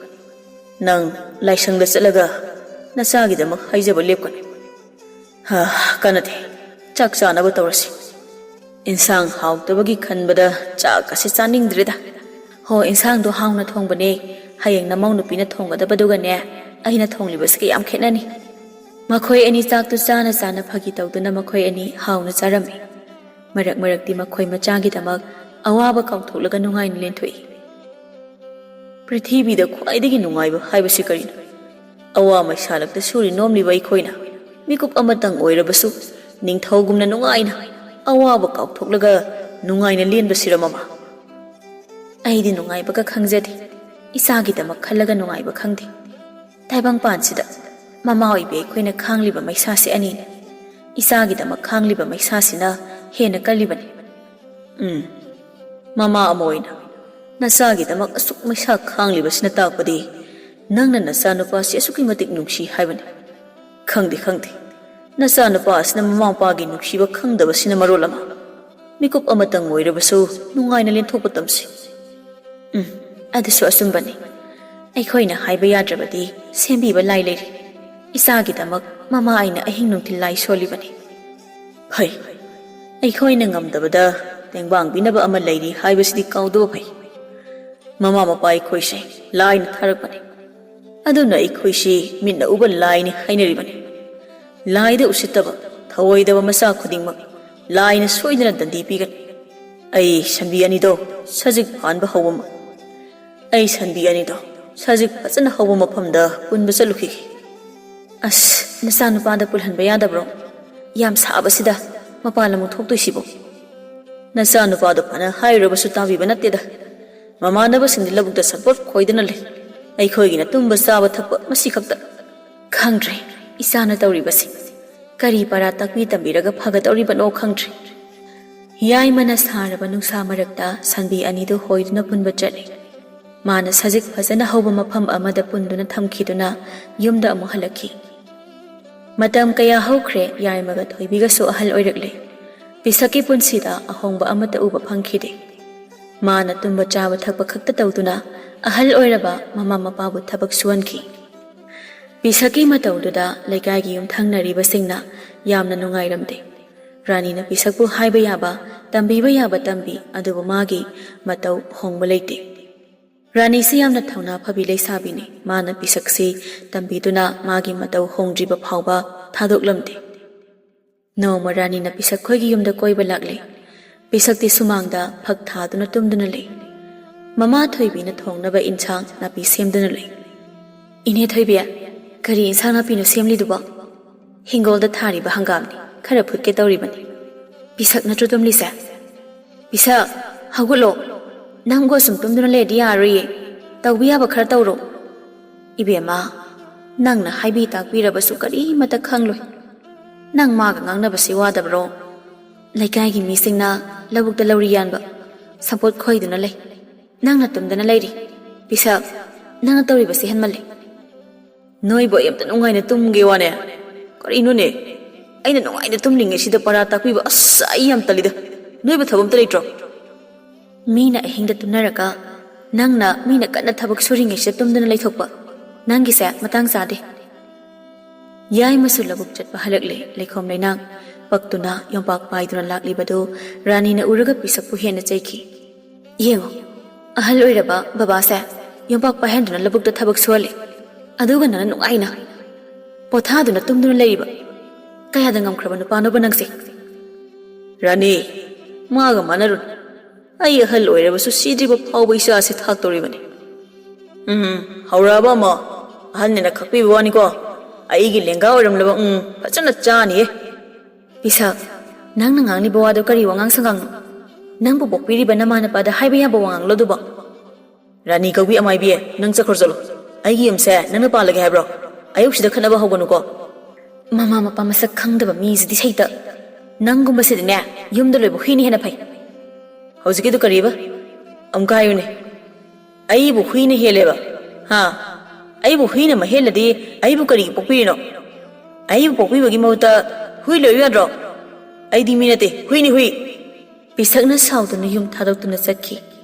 ꯅꯪ ꯂꯥꯏꯁꯪꯗ ꯆꯠꯂꯒ ꯅꯆꯥꯒꯤꯗꯃꯛ ꯍꯥꯏꯖꯕ ꯂꯦꯞꯀꯅꯨ꯫" "ꯍꯥ, ꯀꯥꯟꯅꯗꯦ꯫ ꯆꯥꯛ ꯆꯥꯅꯕ ꯇꯧꯔꯁꯤ꯫ ꯏꯟꯁꯥꯡ ꯍꯥꯎꯇꯕꯒꯤ ꯈꯟꯕꯗ ꯆꯥꯛ ꯑꯁꯤ ꯆꯥꯅꯤꯡꯗ꯭ꯔꯦꯗ꯫" "ꯍꯣ, ꯏꯟꯁꯥꯡꯗꯣ ꯍꯥꯎꯅ ꯊꯣꯡꯕꯅꯦ꯫ ꯍꯌꯦꯡ ꯅꯃꯧ ꯅꯨꯄꯤꯅ ꯊꯣꯡꯒꯗꯕꯗꯨꯒꯅꯦ ꯑꯩꯅ ꯊꯣꯡꯂꯤꯕꯁꯤꯒ ꯌꯥꯝ ꯈꯦꯠꯅꯅꯤ꯫" ꯃꯈꯣꯏ ꯑꯅꯤ ꯆꯥꯛꯇꯨ ꯆꯥꯅ ꯆꯥꯅ ꯐꯥꯒꯤ ꯇꯧꯗꯨꯅ ꯃꯈꯣꯏ ꯑꯅꯤ ꯍꯥꯎꯅ ꯆꯥꯔꯝꯃꯤ꯫ ꯃꯔꯛ ꯃꯔꯛꯇꯤ ꯃꯈꯣꯏ ꯃꯆꯥꯒꯤꯗꯃꯛ ꯑꯋꯥꯕ ꯀꯥꯎꯊꯣꯛꯂꯒ ꯅꯨꯡꯉꯥꯏꯅ ꯂꯦꯟꯊꯣꯛꯏ꯫ ꯄ꯭ꯔꯤꯊꯤꯕꯤꯗ ꯈ꯭ꯋꯥꯏꯗꯒꯤ ꯅꯨꯡꯉꯥꯏꯕ ꯍꯥꯏꯕꯁꯤ ꯀꯔꯤꯅꯣ? ꯑꯋꯥ ꯃꯩꯁꯥꯂꯛꯇ ꯁꯨꯔꯤ ꯅꯣꯝꯂꯤꯕ ꯑꯩꯈꯣꯏꯅ ꯃꯤꯀꯨꯞ ꯑꯃꯇꯪ ꯑꯣꯏꯔꯕꯁꯨ ꯅꯤꯡꯊꯧꯒꯨꯝꯅ ꯅꯨꯡꯉꯥꯏꯅ ꯑꯋꯥꯕ ꯀꯥꯎꯊꯣꯛꯂꯒ ꯅꯨꯡꯉꯥꯏꯅ ꯂꯦꯟꯕꯁꯤꯔ ꯃꯃꯥ? ꯑꯩꯗꯤ ꯅꯨꯡꯉꯥꯏꯕꯒ ꯈꯪꯖꯗꯦ꯫ ꯏꯆꯥꯒꯤꯗꯃꯛ ꯈꯜꯂꯒ ꯅꯨꯡꯉꯥꯏꯕ ꯈꯪꯗꯦ꯫ ꯇꯥꯏꯕꯪꯄꯥꯟꯁꯤꯗ ꯃꯃꯥ ꯑꯣꯏꯕꯤ ꯑꯩꯈꯣꯏꯅ ꯈꯥꯡꯂꯤꯕ ꯃꯩꯁꯥꯁꯦ ꯑꯅꯤꯅꯤ꯫ ꯏꯆꯥꯒꯤꯗꯃꯛ ꯈꯥꯡꯂꯤꯕ ꯃꯩꯁꯥꯁꯤꯅ ꯍꯦꯟꯅ ꯀꯜꯂꯤꯕꯅꯤ꯫ ꯎꯝ, ꯃꯃꯥ ꯑꯃ ꯑꯣꯏꯅ ꯅꯆꯥꯒꯤꯗꯃꯛ ꯑꯁꯨꯛ ꯃꯩꯁꯥ ꯈꯥꯡꯂꯤꯕꯁꯤꯅ ꯇꯥꯛꯄꯗꯤ ꯅꯪꯅ ꯅꯆꯥꯅꯨꯄꯥꯁꯤ ꯑꯁꯨꯛꯀꯤ ꯃꯇꯤꯛ ꯅꯨꯡꯁꯤ ꯍꯥꯏꯕꯅꯤ꯫ ꯈꯪꯗꯦ, ꯈꯪꯗꯦ, ꯅꯆꯥꯅꯨꯄꯥ ꯑꯁꯤꯅ ꯃꯃꯥ ꯃꯄꯥꯒꯤ ꯅꯨꯡꯁꯤꯕ ꯈꯪꯗꯕꯁꯤꯅ ꯃꯔꯣꯜ ꯑꯃ꯫ ꯃꯤꯀꯨꯞ ꯑꯃꯇꯪ ꯑꯣꯏꯔꯕꯁꯨ ꯅꯨꯡꯉꯥꯏꯅ ꯂꯦꯟꯊꯣꯛꯄ ꯇꯝꯁꯤ꯫ ꯎꯝ, ꯑꯗꯨꯁꯨ ꯑꯆꯨꯝꯕꯅꯤ꯫ ꯑꯩꯈꯣꯏꯅ ꯍꯥꯏꯕ ꯌꯥꯗ꯭ꯔꯕꯗꯤ ꯁꯦꯝꯕꯤꯕ ꯂꯥꯏ ꯂꯩꯔꯤ꯫ ꯏꯆꯥꯒꯤꯗꯃꯛ ꯃꯃꯥ ꯑꯩꯅ ꯑꯍꯤꯡ ꯅꯨꯡꯊꯤꯜ ꯂꯥꯏ ꯁꯣꯜꯂꯤꯕꯅꯤ꯫ ꯐꯩ, ꯑꯩꯈꯣꯏꯅ ꯉꯝꯗꯕꯗ ꯇꯦꯡꯕꯥꯡꯕꯤꯅꯕ ꯑꯃ ꯂꯩꯔꯤ ꯍꯥꯏꯕꯁꯤꯗꯤ ꯀꯥꯎꯗꯕ ꯐꯩ꯫ ꯃꯃꯥ ꯃꯄꯥ ꯑꯩꯈꯣꯏꯁꯦ ꯂꯥꯏꯅ ꯊꯥꯔꯛꯄꯅꯤ꯫ ꯑꯗꯨꯅ ꯑꯩꯈꯣꯏꯁꯤ ꯃꯤꯠꯅ ꯎꯕ ꯂꯥꯏꯅꯤ ꯍꯥꯏꯅꯔꯤꯕꯅꯤ꯫ ꯂꯥꯏꯗ ꯎꯁꯤꯠꯇꯕ, ꯊꯧꯑꯣꯏꯗꯕ ꯃꯆꯥ ꯈꯨꯗꯤꯡꯃꯛ ꯂꯥꯏꯅ ꯁꯣꯏꯗꯅ ꯗꯟꯗꯤ ꯄꯤꯒꯅꯤ꯫ ꯑꯩ ꯁꯟꯕꯤ ꯑꯅꯤꯗꯣ ꯁꯖꯤꯛ ꯐꯥꯟꯕ ꯍꯧꯕ ꯃ-, ꯑꯩ ꯁꯟꯕꯤ ꯑꯅꯤꯗꯣ ꯁꯖꯤꯛ ꯐꯖꯅ ꯍꯧꯕ ꯃꯐꯝꯗ ꯄꯨꯟꯕ ꯆꯠꯂꯨꯈꯤꯒꯦ꯫ ꯑꯁ, ꯅꯆꯥꯅꯨꯄꯥꯗ ꯄꯨꯜꯍꯟꯕ ꯌꯥꯗꯕ꯭ꯔꯣ? ꯌꯥꯝ ꯁꯥꯕꯁꯤꯗ ꯃꯄꯥꯟ ꯑꯃꯨꯛ ꯊꯣꯛꯇꯣꯏꯁꯤꯕꯣ? ꯅꯆꯥꯅꯨꯄꯥꯗꯣ ꯐꯅ ꯍꯥꯏꯔꯨꯔꯕꯁꯨ ꯇꯥꯕꯤꯕ ꯅꯠꯇꯦꯗ꯫ ꯃꯃꯥꯟꯅꯕꯁꯤꯡꯗꯤ ꯂꯧꯕꯨꯛꯇ ꯁꯟꯄꯣꯠ ꯈꯣꯏꯗꯅ ꯂꯩ꯫ ꯑꯩꯈꯣꯏꯒꯤꯅ ꯇꯨꯝꯕ ꯆꯥꯕ ꯊꯛꯄ ꯃꯁꯤ ꯈꯛꯇ꯫ ꯈꯪꯗ꯭ꯔꯦ, ꯏꯆꯥꯅ ꯇꯧꯔꯤꯕꯁꯤ꯫ ꯀꯔꯤ ꯄꯔꯥ ꯇꯥꯛꯄꯤ ꯇꯝꯕꯤꯔꯒ ꯐꯒꯗꯧꯔꯤꯕꯅꯣ ꯈꯪꯗ꯭ꯔꯦ꯫ ꯌꯥꯏꯃꯅ ꯁꯥꯔꯕ ꯅꯨꯡꯁꯥ ꯃꯔꯛꯇ ꯁꯟꯕꯤ ꯑꯅꯤꯗꯨ ꯍꯣꯏꯗꯨꯅ ꯄꯨꯟꯕ ꯆꯠꯂꯤ꯫ ꯃꯥꯅ ꯁꯖꯤꯛ ꯐꯖꯅ ꯍꯧꯕ ꯃꯐꯝ ꯑꯃꯗ ꯄꯨꯟꯗꯨꯅ ꯊꯝꯈꯤꯗꯨꯅ ꯌꯨꯝꯗ ꯑꯃꯨꯛ ꯍꯜꯂꯛꯈꯤ꯫ ꯃꯇꯝ ꯀꯌꯥ ꯍꯧꯈ꯭ꯔꯦ, ꯌꯥꯏꯃꯒ ꯊꯣꯏꯕꯤꯒꯁꯨ ꯑꯍꯜ ꯑꯣꯏꯔꯛꯂꯦ꯫ ꯄꯤꯁꯛꯀꯤ ꯄꯨꯟꯁꯤꯗ ꯑꯍꯣꯡꯕ ꯑꯃꯠꯇ ꯎꯕ ꯐꯪꯈꯤꯗꯦ꯫ ꯃꯥꯅ ꯇꯨꯝꯕ ꯆꯥꯕ ꯊꯛꯄ ꯈꯛꯇ ꯇꯧꯗꯨꯅ ꯑꯍꯜ ꯑꯣꯏꯔꯕ ꯃꯃꯥ ꯃꯄꯥꯕꯨ ꯊꯕꯛ ꯁꯨꯍꯟꯈꯤ꯫ ꯄꯤꯁꯛꯀꯤ ꯃꯇꯧꯗꯨꯗ ꯂꯩꯀꯥꯏꯒꯤ ꯌꯨꯝꯊꯪꯅꯔꯤꯕꯁꯤꯡꯅ ꯌꯥꯝꯅ ꯅꯨꯡꯉꯥꯏꯔꯝꯗꯦ꯫ ꯔꯥꯅꯤꯅ ꯄꯤꯁꯛꯄꯨ ꯍꯥꯏꯕ ꯌꯥꯕ, ꯇꯝꯕꯤꯕ ꯌꯥꯕ ꯇꯝꯕꯤ, ꯑꯗꯨꯕꯨ ꯃꯥꯒꯤ ꯃꯇꯧ ꯍꯣꯡꯕ ꯂꯩꯇꯦ꯫ ꯔꯥꯅꯤꯁꯤ ꯌꯥꯝꯅ ꯊꯧꯅꯥ ꯐꯕꯤ ꯂꯩꯁꯥꯕꯤꯅꯤ꯫ ꯃꯥꯅ ꯄꯤꯁꯛꯁꯤ ꯇꯝꯕꯤꯗꯨꯅ ꯃꯥꯒꯤ ꯃꯇꯧ ꯍꯣꯡꯗ꯭ꯔꯤꯕ ꯐꯥꯎꯕ ꯊꯥꯗꯣꯛꯂꯝꯗꯦ꯫ ꯅꯣꯡꯃ ꯔꯥꯅꯤꯅ ꯄꯤꯁꯛ ꯈꯣꯏꯒꯤ ꯌꯨꯝꯗ ꯀꯣꯏꯕ ꯂꯥꯛꯂꯦ꯫ ꯄꯤꯁꯛꯇꯤ ꯁꯨꯃꯥꯡꯗ ꯐꯛ ꯊꯥꯗꯨꯅ ꯇꯨꯝꯗꯨꯅ ꯂꯩ꯫ ꯃꯃꯥ ꯊꯣꯏꯕꯤꯅ ꯊꯣꯡꯅꯕ ꯏꯟꯁꯥꯡ ꯅꯥꯄꯤ ꯁꯦꯝꯗꯨꯅ ꯂꯩ꯫ "ꯏꯅꯦ ꯊꯣꯏꯕꯤ, "ꯀꯔꯤ ꯏꯟꯁꯥꯡ ꯅꯥꯄꯤꯅꯣ ꯁꯦꯝꯂꯤꯗꯨꯕꯣ?" "ꯍꯤꯡꯒꯣꯜꯗ ꯊꯥꯔꯤꯕ ꯍꯪꯒꯥꯝꯅꯤ, ꯈꯔ ꯐꯨꯠꯀꯦ ꯇꯧꯔꯤꯕꯅꯤ꯫" "ꯄꯤꯁꯛ ꯅꯠꯇ꯭ꯔꯣ ꯇꯨꯝꯂꯤꯁꯦ? ꯄꯤꯁꯛ, ꯍꯧꯒꯠꯂꯣ꯫ ꯅꯪꯕꯨ ꯑꯁꯨꯝ ꯇꯨꯝꯗꯨꯅ ꯂꯩꯔꯗꯤ ꯌꯥꯔꯣꯏꯌꯦ꯫ ꯇꯧꯕ ꯌꯥꯕ ꯈꯔ ꯇꯧꯔꯣ꯫" "ꯏꯕꯦꯝꯃ, ꯅꯪꯅ ꯍꯥꯏꯕꯤ ꯇꯥꯛꯄꯤꯔꯕꯁꯨ ꯀꯔꯤꯃꯠꯇ ꯈꯪꯂꯣꯏ꯫ ꯅꯪ ꯃꯥꯒ ꯉꯥꯡꯅꯕꯁꯤ ꯋꯥꯗꯕ꯭ꯔꯣ? ꯂꯩꯀꯥꯏꯒꯤ ꯃꯤꯁꯤꯡꯅ ꯂꯧꯕꯨꯛꯇ ꯂꯧꯔꯤ ꯌꯥꯟꯕ, ꯁꯝꯄꯣꯠ ꯈꯣꯏꯗꯨꯅ ꯂꯩ꯫ ꯅꯪꯅ ꯇꯨꯝꯗꯅ ꯂꯩꯔꯤ꯫ ꯄꯤꯁꯛ, ꯅꯪꯅ ꯇꯧꯔꯤꯕꯁꯤ ꯍꯦꯟꯃꯜꯂꯤ꯫" "ꯅꯣꯏꯕꯨ ꯑꯩ ꯑꯝꯇ ꯅꯨꯡꯉꯥꯏꯅ ꯇꯨꯝꯒꯦ ꯋꯥꯅꯦ꯫ ꯀꯔꯤꯅꯣꯅꯦ? ꯑꯩꯅ ꯅꯨꯡꯉꯥꯏꯅ ꯇꯨꯝꯂꯤꯉꯩꯁꯤꯗ ꯄꯔꯥ ꯇꯥꯛꯄꯤꯕ, ꯑꯁ, ꯑꯩ ꯌꯥꯝ ꯇꯜꯂꯤꯗ꯫ ꯅꯣꯏꯕꯨ ꯊꯕꯛ ꯑꯝꯇ ꯂꯩꯇ꯭ꯔꯣ?" ꯃꯤꯅ ꯑꯍꯤꯡꯗ ꯇꯨꯝꯅꯔꯒ ꯅꯪꯅ ꯃꯤꯅ ꯀꯟꯅ ꯊꯕꯛ ꯁꯨꯔꯤꯉꯩꯁꯤꯗ ꯇꯨꯝꯗꯨꯅ ꯂꯩꯊꯣꯛꯄ, ꯅꯪꯒꯤꯁꯦ ꯃꯇꯥꯡ ꯆꯥꯗꯦ꯫ ꯌꯥꯏꯃꯁꯨ ꯂꯧꯕꯨꯛ ꯆꯠꯄ ꯍꯜꯂꯛꯂꯦ꯫ ꯂꯩꯈꯣꯝ ꯂꯩꯅꯥꯡ ꯄꯛꯇꯨꯅ ꯌꯣꯝꯄꯥꯛ ꯄꯥꯏꯗꯨꯅ ꯂꯥꯛꯂꯤꯕꯗꯨ ꯔꯥꯅꯤꯅ ꯎꯔꯒ ꯄꯤꯁꯛꯄꯨ ꯍꯦꯟꯅ ꯆꯩꯈꯤ꯫ "ꯌꯦꯡꯉꯨ, ꯑꯍꯜ ꯑꯣꯏꯔꯕ ꯕꯕꯥꯁꯦ ꯌꯣꯝꯄꯥꯛ ꯄꯥꯏꯍꯟꯗꯨꯅ ꯂꯧꯕꯨꯛꯇ ꯊꯕꯛ ꯁꯨꯍꯜꯂꯦ, ꯑꯗꯨꯒ ꯅꯪꯅ ꯅꯨꯡꯉꯥꯏꯅ ꯄꯣꯊꯥꯗꯨꯅ ꯇꯨꯝꯗꯨꯅ ꯂꯩꯔꯤꯕ꯫ ꯀꯌꯥꯗ ꯉꯝꯈ꯭ꯔꯕ ꯅꯨꯄꯥꯅꯣꯕ ꯅꯪꯁꯦ?" "ꯔꯥꯅꯤ, ꯃꯥꯒ ꯃꯥꯟꯅꯔꯨꯅꯨ꯫ ꯑꯩ ꯑꯍꯜ ꯑꯣꯏꯔꯕꯁꯨ ꯁꯤꯗ꯭ꯔꯤꯕ ꯐꯥꯎꯕ ꯏꯆꯥꯁꯤ ꯊꯥꯛꯇꯧꯔꯤꯕꯅꯤ꯫" "ꯎꯝ, ꯍꯧꯔꯛꯑꯕ ꯑꯃ꯫ ꯑꯍꯟꯅꯦꯅ ꯈꯛꯄꯤꯕ ꯋꯥꯅꯤꯀꯣ꯫ ꯑꯩꯒꯤ ꯂꯦꯡꯒꯥ ꯑꯣꯏꯔꯝꯂꯕ, ꯎꯝ, ꯐꯖꯅ ꯆꯥꯅꯤꯌꯦ꯫" "ꯄꯤꯁꯛ, ꯅꯪꯅ ꯉꯥꯡꯂꯤꯕ ꯋꯥꯗꯣ ꯀꯔꯤ ꯋꯥꯉꯥꯡ ꯁꯉꯥꯡꯅꯣ? ꯅꯪꯕꯨ ꯄꯣꯛꯄꯤꯔꯤꯕ ꯅꯃꯥ ꯅꯄꯥꯗ ꯍꯥꯏꯕ ꯌꯥꯕ ꯋꯥꯉꯥꯡꯂꯣ ꯑꯗꯨꯕꯣ?" "ꯔꯥꯅꯤ ꯀꯧꯕꯤ ꯑꯃꯥꯏꯕꯤ, ꯅꯪ ꯆꯠꯈ꯭ꯔꯣ ꯆꯠꯂꯣ꯫ ꯑꯩꯒꯤ ꯌꯨꯝꯁꯦ ꯅꯪꯅ ꯄꯥꯜꯂꯒꯦ ꯍꯥꯏꯕ꯭ꯔꯣ? ꯑꯌꯨꯛꯁꯤꯗ ꯈꯠꯅꯕ ꯍꯧꯒꯅꯨꯀꯣ꯫" ꯃꯃꯥ ꯃꯄꯥ ꯃꯁꯛ ꯈꯪꯗꯕ ꯃꯤꯁꯤꯗꯤ ꯁꯩꯇ꯫ ꯅꯪꯒꯨꯝꯕꯁꯤꯗꯤꯅꯦ, ꯌꯨꯝꯗ ꯂꯣꯏꯕ ꯍꯨꯏꯅ ꯍꯦꯟꯅ ꯐꯩ꯫ "ꯍꯧꯖꯤꯛꯀꯤꯗꯨ ꯀꯔꯤꯕ? ꯑꯃꯨꯛꯀ ꯍꯥꯏꯌꯨꯅꯦ꯫" "ꯑꯩꯕꯨ ꯍꯨꯏꯅ ꯍꯦꯜꯂꯦꯕ? ꯍꯥ? ꯑꯩꯕꯨ ꯍꯨꯏꯅ ꯃꯍꯦꯜꯂꯗꯤ ꯑꯩꯕꯨ ꯀꯔꯤꯒꯤ ꯄꯣꯛꯄꯤꯔꯤꯅꯣ? ꯑꯩꯕꯨ ꯄꯣꯛꯄꯤꯕꯒꯤ ꯃꯍꯨꯠꯇ ꯍꯨꯏ ꯂꯣꯏꯌꯨ ꯌꯥꯗ꯭ꯔꯣ? ꯑꯩꯗꯤ ꯃꯤ ꯅꯠꯇꯦ, ꯍꯨꯏꯅꯤ ꯍꯨꯏ!" ꯄꯤꯁꯛꯅ ꯁꯥꯎꯗꯨꯅ ꯌꯨꯝ ꯊꯥꯗꯣꯛꯇꯨꯅ ꯆꯠꯈꯤ꯫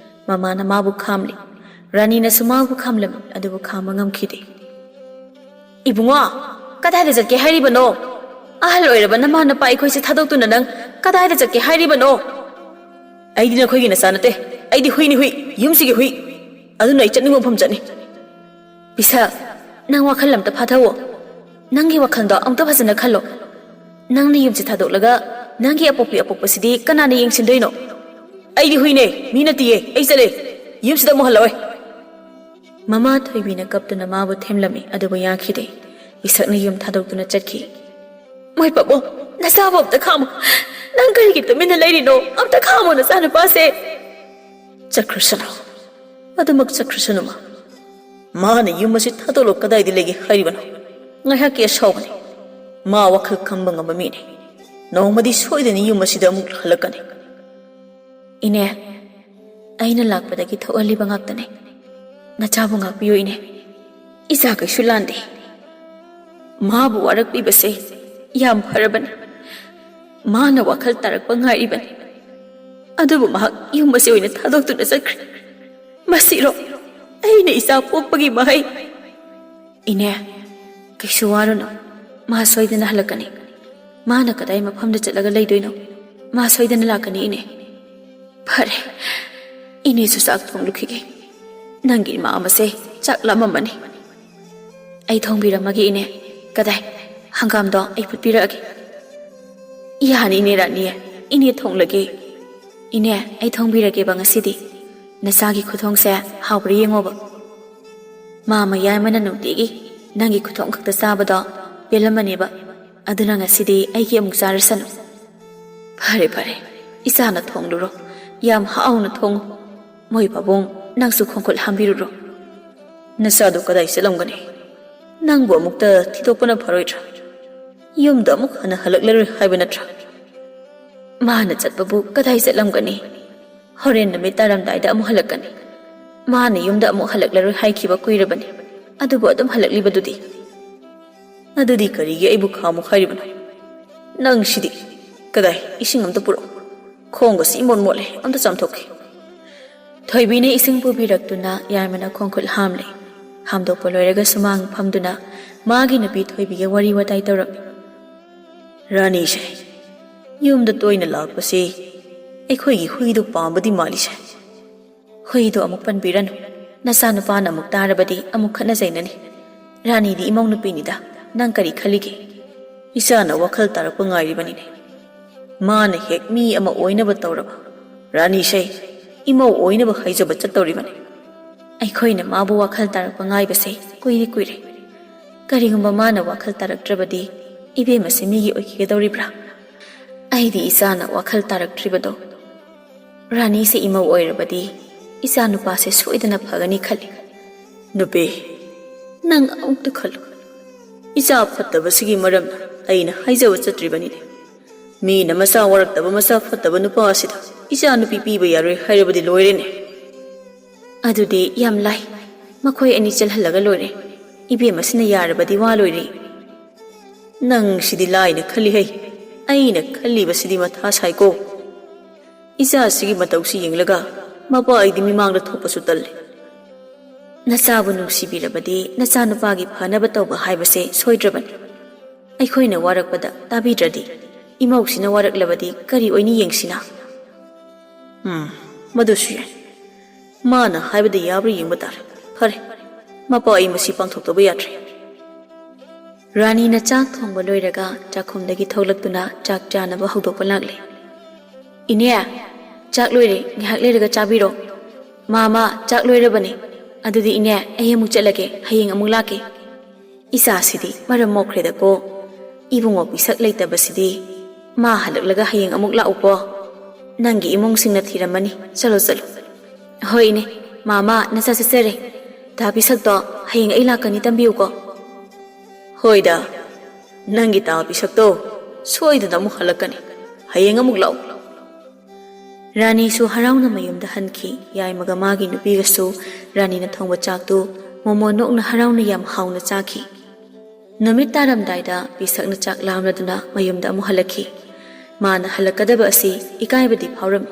ꯃꯃꯥꯅ ꯃꯥꯕꯨ ꯈꯥꯝꯂꯤ꯫ ꯔꯥꯅꯤꯅꯁꯨ ꯃꯥꯕꯨ ꯈꯥꯝꯂꯝꯃꯤ, ꯑꯗꯨꯕꯨ ꯈꯥꯝꯕ ꯉꯝꯈꯤꯗꯦ꯫ "ꯏꯕꯨꯡꯉꯣ, ꯀꯗꯥꯏꯗ ꯆꯠꯀꯦ ꯍꯥꯏꯔꯤꯕꯅꯣ? ꯑꯍꯜ ꯑꯣꯏꯔꯕ ꯅꯃꯥ ꯅꯄꯥ ꯑꯩꯈꯣꯏꯁꯦ ꯊꯥꯗꯣꯛꯇꯨꯅ ꯅꯪ ꯀꯗꯥꯏꯗ ꯆꯠꯀꯦ ꯍꯥꯏꯔꯤꯕꯅꯣ?" "ꯑꯩꯗꯤ ꯅꯈꯣꯏꯒꯤ ꯅꯆꯥ ꯅꯠꯇꯦ꯫ ꯑꯩꯗꯤ ꯍꯨꯏꯅꯤ ꯍꯨꯏ, ꯌꯨꯝꯁꯤꯒꯤ ꯍꯨꯏ꯫ ꯑꯗꯨꯅ ꯑꯩ ꯆꯠꯅꯤꯡꯕ ꯃꯐꯝ ꯆꯠꯅꯤ꯫" "ꯄꯤꯁꯛ, ꯅꯪ ꯋꯥꯈꯜ ꯑꯝꯇ ꯐꯥꯊꯧꯑꯣ꯫ ꯅꯪꯒꯤ ꯋꯥꯈꯜꯗꯣ ꯑꯃꯨꯛꯇ ꯐꯖꯅ ꯈꯜꯂꯣ꯫ ꯅꯪꯅ ꯌꯨꯝꯁꯦ ꯊꯥꯗꯣꯛꯂꯒ ꯅꯪꯒꯤ ꯑꯄꯣꯛꯄꯤ ꯑꯄꯣꯛꯄꯁꯤꯗꯤ ꯀꯅꯥꯅ ꯌꯦꯡꯁꯤꯟꯗꯣꯏꯅꯣ?" "ꯑꯩꯗꯤ ꯍꯨꯏꯅꯦ, ꯃꯤ ꯅꯠꯇꯤꯌꯦ꯫ ꯑꯩ ꯆꯠꯂꯦ꯫ ꯌꯨꯝꯁꯤꯗ ꯑꯃꯨꯛ ꯍꯜꯂꯛꯑꯣꯏ꯫" ꯃꯃꯥ ꯊꯣꯏꯕꯤꯅ ꯀꯞꯇꯨꯅ ꯃꯥꯕꯨ ꯊꯦꯝꯂꯝꯃꯤ, ꯑꯗꯨꯕꯨ ꯌꯥꯈꯤꯗꯦ꯫ ꯏꯁꯛꯅ ꯌꯨꯝ ꯊꯥꯗꯣꯛꯇꯨꯅ ꯆꯠꯈꯤ꯫ "ꯃꯣꯏ ꯄꯥꯕꯨꯡ, ꯅꯆꯥꯕꯨ ꯑꯝꯇ ꯈꯥꯝꯃꯨ꯫ ꯅꯪ ꯀꯔꯤꯒꯤ ꯇꯨꯃꯤꯟꯅ ꯂꯩꯔꯤꯅꯣ? ꯑꯝꯇ ꯈꯥꯝꯃꯨ ꯅꯆꯥꯅꯨꯄꯥꯁꯦ꯫" "ꯆꯠꯈ꯭ꯔꯁꯅꯨ, ꯑꯗꯨꯃꯛ ꯆꯠꯈ꯭ꯔꯁꯅꯨ ꯃꯥ꯫ ꯃꯥꯅ ꯌꯨꯝ ꯑꯁꯤ ꯊꯥꯗꯣꯛꯂꯒ ꯀꯗꯥꯏꯗ ꯂꯩꯒꯦ ꯍꯥꯏꯔꯤꯕꯅꯣ? ꯉꯥꯏꯍꯥꯛꯀꯤ ꯑꯁꯥꯎꯕꯅꯤ꯫ ꯃꯥ ꯋꯥꯈꯜ ꯈꯪꯕ ꯉꯝꯕ ꯃꯤꯅꯤ꯫ ꯅꯣꯡꯃꯗꯤ ꯁꯣꯏꯗꯅ ꯌꯨꯝ ꯑꯁꯤꯗ ꯑꯃꯨꯛ ꯍꯜꯂꯛꯀꯅꯤ꯫" "ꯏꯅꯦ, ꯑꯩꯅ ꯂꯥꯛꯄꯗꯒꯤ ꯊꯣꯛꯍꯜꯂꯤꯕ ꯉꯥꯛꯇꯅꯦ꯫ ꯅꯆꯥꯕꯨ ꯉꯥꯛꯄꯤꯌꯨ ꯏꯅꯦ꯫ ꯏꯆꯥ ꯀꯩꯁꯨ ꯂꯥꯟꯗꯦ꯫ ꯃꯥꯕꯨ ꯋꯥꯔꯛꯄꯤꯕꯁꯦ ꯌꯥꯝ ꯐꯔꯕꯅꯤ꯫ ꯃꯥꯅ ꯋꯥꯈꯜ ꯇꯥꯔꯛꯄ ꯉꯥꯏꯔꯤꯕꯅꯤ꯫ ꯑꯗꯨꯕꯨ ꯃꯍꯥꯛ ꯌꯨꯝ ꯑꯁꯤ ꯑꯣꯏꯅ ꯊꯥꯗꯣꯛꯇꯨꯅ ꯆꯠꯈ꯭ꯔꯦ꯫ ꯃꯁꯤꯔꯣ ꯑꯩꯅ ꯏꯆꯥ ꯄꯣꯛꯄꯒꯤ ꯃꯍꯩ?" "ꯏꯅꯦ, ꯀꯩꯁꯨ ꯋꯥꯔꯨꯅꯨ꯫ ꯃꯥ ꯁꯣꯏꯗꯅ ꯍꯜꯂꯛꯀꯅꯤ꯫ ꯃꯥꯅ ꯀꯗꯥꯏ ꯃꯐꯝꯗ ꯆꯠꯂꯒ ꯂꯩꯗꯣꯏꯅꯣ? ꯃꯥ ꯁꯣꯏꯗꯅ ꯂꯥꯛꯀꯅꯤ ꯏꯅꯦ꯫" "ꯐꯔꯦ, ꯏꯅꯦꯁꯨ ꯆꯥꯛ ꯊꯣꯡꯂꯨꯈꯤꯒꯦ꯫ ꯅꯪꯒꯤ ꯏꯃꯥ ꯑꯃꯁꯦ ꯆꯥꯛ ꯂꯥꯝꯃꯝꯃꯅꯤ꯫" "ꯑꯩ ꯊꯣꯡꯕꯤꯔꯝꯃꯒꯦ ꯏꯅꯦ꯫ ꯀꯗꯥꯏ, ꯍꯪꯒꯥꯝꯗꯣ ꯑꯩ ꯐꯨꯠꯄꯤꯔꯛꯑꯒꯦ꯫" "ꯌꯥꯅꯤ ꯏꯅꯦ ꯔꯥꯅꯤ, ꯏꯅꯦ ꯊꯣꯡꯂꯒꯦ꯫" "ꯏꯅꯦ, ꯑꯩ ꯊꯣꯡꯕꯤꯔꯒꯦꯕ ꯉꯁꯤꯗꯤ꯫ ꯅꯆꯥꯒꯤ ꯈꯨꯊꯣꯡꯁꯦ ꯍꯥꯎꯕ꯭ꯔꯥ ꯌꯦꯡꯉꯣꯕ꯫ ꯃꯥ ꯃꯌꯥꯏ ꯑꯃꯅ ꯅꯨꯡꯇꯤꯒꯤ ꯅꯪꯒꯤ ꯈꯨꯊꯣꯡ ꯈꯛꯇ ꯆꯥꯕꯗꯣ ꯄꯦꯜꯂꯝꯃꯅꯦꯕ꯫ ꯑꯗꯨꯅ ꯉꯁꯤꯗꯤ ꯑꯩꯒꯤ ꯑꯃꯨꯛ ꯆꯥꯔꯁꯅꯨ꯫" "ꯐꯔꯦ ꯐꯔꯦ, ꯏꯆꯥꯅ ꯊꯣꯡꯂꯨꯔꯣ꯫ ꯌꯥꯝ ꯍꯥꯎꯅ ꯊꯣꯡꯉꯨ꯫ ꯃꯣꯏ ꯄꯥꯕꯨꯡ, ꯅꯪꯁꯨ ꯈꯣꯡꯈꯨꯠ ꯍꯥꯝꯕꯤꯔꯨꯔꯣ꯫ ꯅꯆꯥꯗꯨ ꯀꯗꯥꯏ ꯆꯠꯂꯝꯒꯅꯤ? ꯅꯪꯕꯨ ꯑꯃꯨꯛꯇ ꯊꯤꯗꯣꯛꯄꯅ ꯐꯔꯣꯏꯗ꯭ꯔꯥ? ꯌꯨꯝꯗ ꯑꯃꯨꯛ ꯍꯟꯅ ꯍꯜꯂꯛꯂꯔꯣꯏ ꯍꯥꯏꯕ ꯅꯠꯇ꯭ꯔꯥ?" "ꯃꯥꯅ ꯆꯠꯄꯕꯨ ꯀꯗꯥꯏ ꯆꯠꯂꯝꯒꯅꯤ? ꯍꯣꯔꯦꯟ ꯅꯨꯃꯤꯠ ꯇꯥꯔꯝꯗꯥꯏꯗ ꯑꯃꯨꯛ ꯍꯜꯂꯛꯀꯅꯤ꯫ ꯃꯥꯅ ꯌꯨꯝꯗ ꯑꯃꯨꯛ ꯍꯜꯂꯛꯂꯔꯣꯏ ꯍꯥꯏꯈꯤꯕ ꯀꯨꯏꯔꯕꯅꯤ, ꯑꯗꯨꯕꯨ ꯑꯗꯨꯝ ꯍꯜꯂꯛꯂꯤꯕꯗꯨꯗꯤ?" "ꯑꯗꯨꯗꯤ ꯀꯔꯤꯒꯤ ꯑꯩꯕꯨ ꯈꯥꯝꯃꯨ ꯍꯥꯏꯔꯤꯕꯅꯣ? ꯅꯪꯁꯤꯗꯤ꯫ ꯀꯗꯥꯏ, ꯏꯁꯤꯡ ꯑꯝꯇ ꯄꯨꯔꯛꯎ꯫ ꯈꯣꯡꯒꯁꯤ ꯏꯃꯣꯠ ꯃꯣꯠꯂꯦ, ꯑꯝꯇ ꯆꯥꯝꯊꯣꯛꯀꯦ꯫" ꯊꯣꯏꯕꯤꯅ ꯏꯁꯤꯡ ꯄꯨꯕꯤꯔꯛꯇꯨꯅ ꯌꯥꯏꯃꯅ ꯈꯣꯡꯈꯨꯠ ꯍꯥꯝꯂꯦ꯫ ꯍꯥꯝꯗꯣꯛꯄ ꯂꯣꯏꯔꯒ ꯁꯨꯃꯥꯡ ꯐꯝꯗꯨꯅ ꯃꯥꯒꯤ ꯅꯨꯄꯤ ꯊꯣꯏꯕꯤꯒ ꯋꯥꯔꯤ ꯋꯥꯇꯥꯏ ꯇꯧꯔꯝꯃꯤ꯫ "ꯔꯥꯅꯤꯁꯦ, ꯌꯨꯝꯗ ꯇꯣꯏꯅ ꯂꯥꯛꯄꯁꯤ ꯑꯩꯈꯣꯏꯒꯤ ꯍꯨꯏꯗꯨ ꯄꯥꯝꯕꯗꯤ ꯃꯥꯜꯂꯤꯁꯦ꯫ ꯍꯨꯏꯗꯨ ꯑꯃꯨꯛ ꯄꯟꯕꯤꯔꯅꯨ꯫ ꯅꯆꯥꯅꯨꯄꯥꯅ ꯑꯃꯨꯛ ꯇꯥꯔꯕꯗꯤ ꯑꯃꯨꯛ ꯈꯠꯅ ꯆꯩꯅꯅꯤ꯫ ꯔꯥꯅꯤꯗꯤ ꯏꯃꯧ ꯅꯨꯄꯤꯅꯤꯗ, ꯅꯪ ꯀꯔꯤ ꯈꯜꯂꯤꯒꯦ?" "ꯏꯆꯥꯅ ꯋꯥꯈꯜ ꯇꯥꯔꯛꯄ ꯉꯥꯏꯔꯤꯕꯅꯤꯅꯦ꯫ ꯃꯥꯅ ꯍꯦꯛ ꯃꯤ ꯑꯃ ꯑꯣꯏꯅꯕ ꯇꯧꯔꯕ, ꯔꯥꯅꯤꯁꯦ ꯏꯃꯧ ꯑꯣꯏꯅꯕ ꯍꯥꯏꯖꯕ ꯆꯠꯇꯧꯔꯤꯕꯅꯤ꯫" "ꯑꯩꯈꯣꯏꯅ ꯃꯥꯕꯨ ꯋꯥꯈꯜ ꯇꯥꯔꯛꯄ ꯉꯥꯏꯕꯁꯦ ꯀꯨꯏꯗꯤ ꯀꯨꯏꯔꯦ꯫ ꯀꯔꯤꯒꯨꯝꯕ ꯃꯥꯅ ꯋꯥꯈꯜ ꯇꯥꯔꯛꯇ꯭ꯔꯕꯗꯤ ꯏꯕꯦꯝ ꯑꯁꯤ ꯃꯤꯒꯤ ꯑꯣꯏꯈꯤꯒꯗꯧꯔꯤꯕ꯭ꯔꯥ? ꯑꯩꯗꯤ ꯏꯆꯥꯅ ꯋꯥꯈꯜ ꯇꯥꯔꯛꯇ꯭ꯔꯤꯕꯗꯣ꯫ ꯔꯥꯅꯤꯁꯦ ꯏꯃꯧ ꯑꯣꯏꯔꯕꯗꯤ ꯏꯆꯥ ꯅꯨꯄꯥꯁꯦ ꯁꯣꯏꯗꯅ ꯐꯒꯅꯤ ꯈꯜꯂꯤ꯫ ꯅꯨꯄꯤ, ꯅꯪ ꯑꯃꯨꯛꯇ ꯈꯜꯂꯨ꯫ ꯏꯆꯥ ꯐꯠꯇꯕꯁꯤꯒꯤ ꯃꯔꯝꯅ ꯑꯩꯅ ꯍꯥꯏꯖꯕ ꯆꯠꯇ꯭ꯔꯤꯕꯅꯤꯅꯦ꯫ ꯃꯤꯅ ꯃꯆꯥ ꯋꯥꯔꯛꯇꯕ, ꯃꯆꯥ ꯐꯠꯇꯕ ꯅꯨꯄꯥ ꯑꯁꯤꯗ ꯏꯆꯥ ꯅꯨꯄꯤ ꯄꯤꯕ ꯌꯥꯔꯣꯏ ꯍꯥꯏꯔꯕꯗꯤ ꯂꯣꯏꯔꯦꯅꯦ꯫ ꯑꯗꯨꯗꯤ ꯌꯥꯝ ꯂꯥꯏ꯫ ꯃꯈꯣꯏ ꯑꯅꯤ ꯆꯦꯜꯍꯜꯂꯒ ꯂꯣꯏꯔꯦ꯫ ꯏꯕꯦꯝ ꯑꯁꯤꯅ ꯌꯥꯔꯕꯗꯤ ꯋꯥ ꯂꯣꯏꯔꯦ꯫ ꯅꯪ ꯁꯤꯗꯤ ꯂꯥꯏꯅ ꯈꯜꯂꯤ ꯍꯩ꯫ ꯑꯩꯅ ꯈꯜꯂꯤꯕꯁꯤꯗꯤ ꯃꯊꯥ ꯁꯥꯏꯀꯣ꯫ ꯏꯆꯥꯁꯤꯒꯤ ꯃꯇꯧꯁꯤ ꯌꯦꯡꯂꯒ ꯃꯄꯥ ꯑꯩꯗꯤ ꯃꯤꯃꯥꯡꯗ ꯊꯣꯛꯄꯁꯨ ꯇꯜꯂꯤ꯫ ꯅꯆꯥꯕꯨ ꯅꯨꯡꯁꯤꯕꯤꯔꯕꯗꯤ ꯅꯆꯥꯅꯨꯄꯥꯒꯤ ꯐꯅꯕ ꯇꯧꯕ ꯍꯥꯏꯕꯁꯦ ꯁꯣꯏꯗ꯭ꯔꯕꯅꯤ꯫ ꯑꯩꯈꯣꯏꯅ ꯋꯥꯔꯛꯄꯗ ꯇꯥꯕꯤꯗ꯭ꯔꯗꯤ ꯏꯃꯧꯁꯤꯅ ꯋꯥꯔꯛꯂꯕꯗꯤ ꯀꯔꯤ ꯑꯣꯏꯅꯤ ꯌꯦꯡꯁꯤꯅ꯫ ꯎꯝ, ꯃꯗꯨꯁꯨ ꯌꯥꯏ꯫ ꯃꯥꯅ ꯍꯥꯏꯕꯗ ꯌꯥꯕ꯭ꯔꯥ ꯌꯦꯡꯕ ꯇꯥꯔꯦ꯫ ꯐꯔꯦ, ꯃꯄꯥ ꯑꯩ ꯃꯁꯤ ꯄꯥꯡꯊꯣꯛꯇꯕ ꯌꯥꯗ꯭ꯔꯦ꯫ ꯔꯥꯅꯤꯅ ꯆꯥꯛ ꯊꯣꯡꯕ ꯂꯣꯏꯔꯒ ꯆꯥꯛꯈꯨꯝꯗꯒꯤ ꯊꯣꯛꯂꯛꯇꯨꯅ ꯆꯥꯛ ꯆꯥꯅꯕ ꯍꯧꯗꯣꯛꯄ ꯂꯥꯛꯂꯦ꯫ ꯏꯅꯦ, ꯆꯥꯛ ꯂꯣꯏꯔꯦ, ꯉꯥꯏꯍꯥꯛ ꯂꯩꯔꯒ ꯆꯥꯕꯤꯔꯣ꯫ ꯃꯥꯃ, ꯆꯥꯛ ꯂꯣꯏꯔꯕꯅꯦ꯫ ꯑꯗꯨꯗꯤ ꯏꯅꯦ, ꯑꯩ ꯑꯃꯨꯛ ꯆꯠꯂꯒꯦ, ꯍꯌꯦꯡ ꯑꯃꯨꯛ ꯂꯥꯛꯀꯦ꯫ ꯏꯆꯥꯁꯤꯗꯤ ꯃꯔꯝ ꯃꯣꯛꯈ꯭ꯔꯦꯗꯀꯣ꯫ ꯏꯕꯨꯡꯉꯣ ꯄꯤꯁꯛ ꯂꯩꯇꯕꯁꯤꯗꯤ꯫ ꯃꯥ ꯍꯜꯂꯛꯂꯒ ꯍꯌꯦꯡ ꯑꯃꯨꯛ ꯂꯥꯛꯎꯀꯣ꯫ ꯅꯪꯒꯤ ꯏꯃꯨꯡꯁꯤꯡꯅ ꯊꯤꯔꯝꯃꯅꯤ꯫ ꯆꯠꯂꯣ, ꯆꯠꯂꯣ꯫ ꯍꯣꯏ ꯏꯅꯦ, ꯃꯥꯃ, ꯅꯆꯥ ꯆꯠꯆꯔꯦ꯫ ꯗꯥ ꯄꯤꯁꯛꯇꯣ ꯍꯌꯦꯡ ꯑꯩ ꯂꯥꯛꯀꯅꯤ, ꯇꯝꯕꯤꯌꯨꯀꯣ꯫ ꯍꯣꯏꯗ, ꯅꯪꯒꯤ ꯗꯥ ꯄꯤꯁꯛꯇꯣ ꯁꯣꯏꯗꯅ ꯑꯃꯨꯛ ꯍꯜꯂꯛꯀꯅꯤ꯫ ꯍꯌꯦꯡ ꯑꯃꯨꯛ ꯂꯥꯛꯎ꯫ ꯔꯥꯅꯤꯁꯨ ꯍꯔꯥꯎꯅ ꯃꯌꯨꯝꯗ ꯍꯟꯈꯤ꯫ ꯌꯥꯏꯃꯒ ꯃꯥꯒꯤ ꯅꯨꯄꯤꯒꯁꯨ ꯔꯥꯅꯤꯅ ꯊꯣꯡꯕ ꯆꯥꯛꯇꯨ ꯃꯣꯃꯣꯟ ꯅꯣꯛꯅ ꯍꯔꯥꯎꯅ ꯌꯥꯝ ꯍꯥꯎꯅ ꯆꯥꯈꯤ꯫ ꯅꯨꯃꯤꯠ ꯇꯥꯔꯝꯗꯥꯏꯗ ꯄꯤꯁꯛꯅ ꯆꯥꯛ ꯂꯥꯝꯂꯗꯨꯅ ꯃꯌꯨꯝꯗ ꯑꯃꯨꯛ ꯍꯜꯂꯛꯈꯤ꯫ ꯃꯥꯅ ꯍꯜꯂꯛꯀꯗꯕ ꯑꯁꯤ ꯏꯀꯥꯏꯕꯗꯤ ꯐꯥꯎꯔꯝꯃꯤ꯫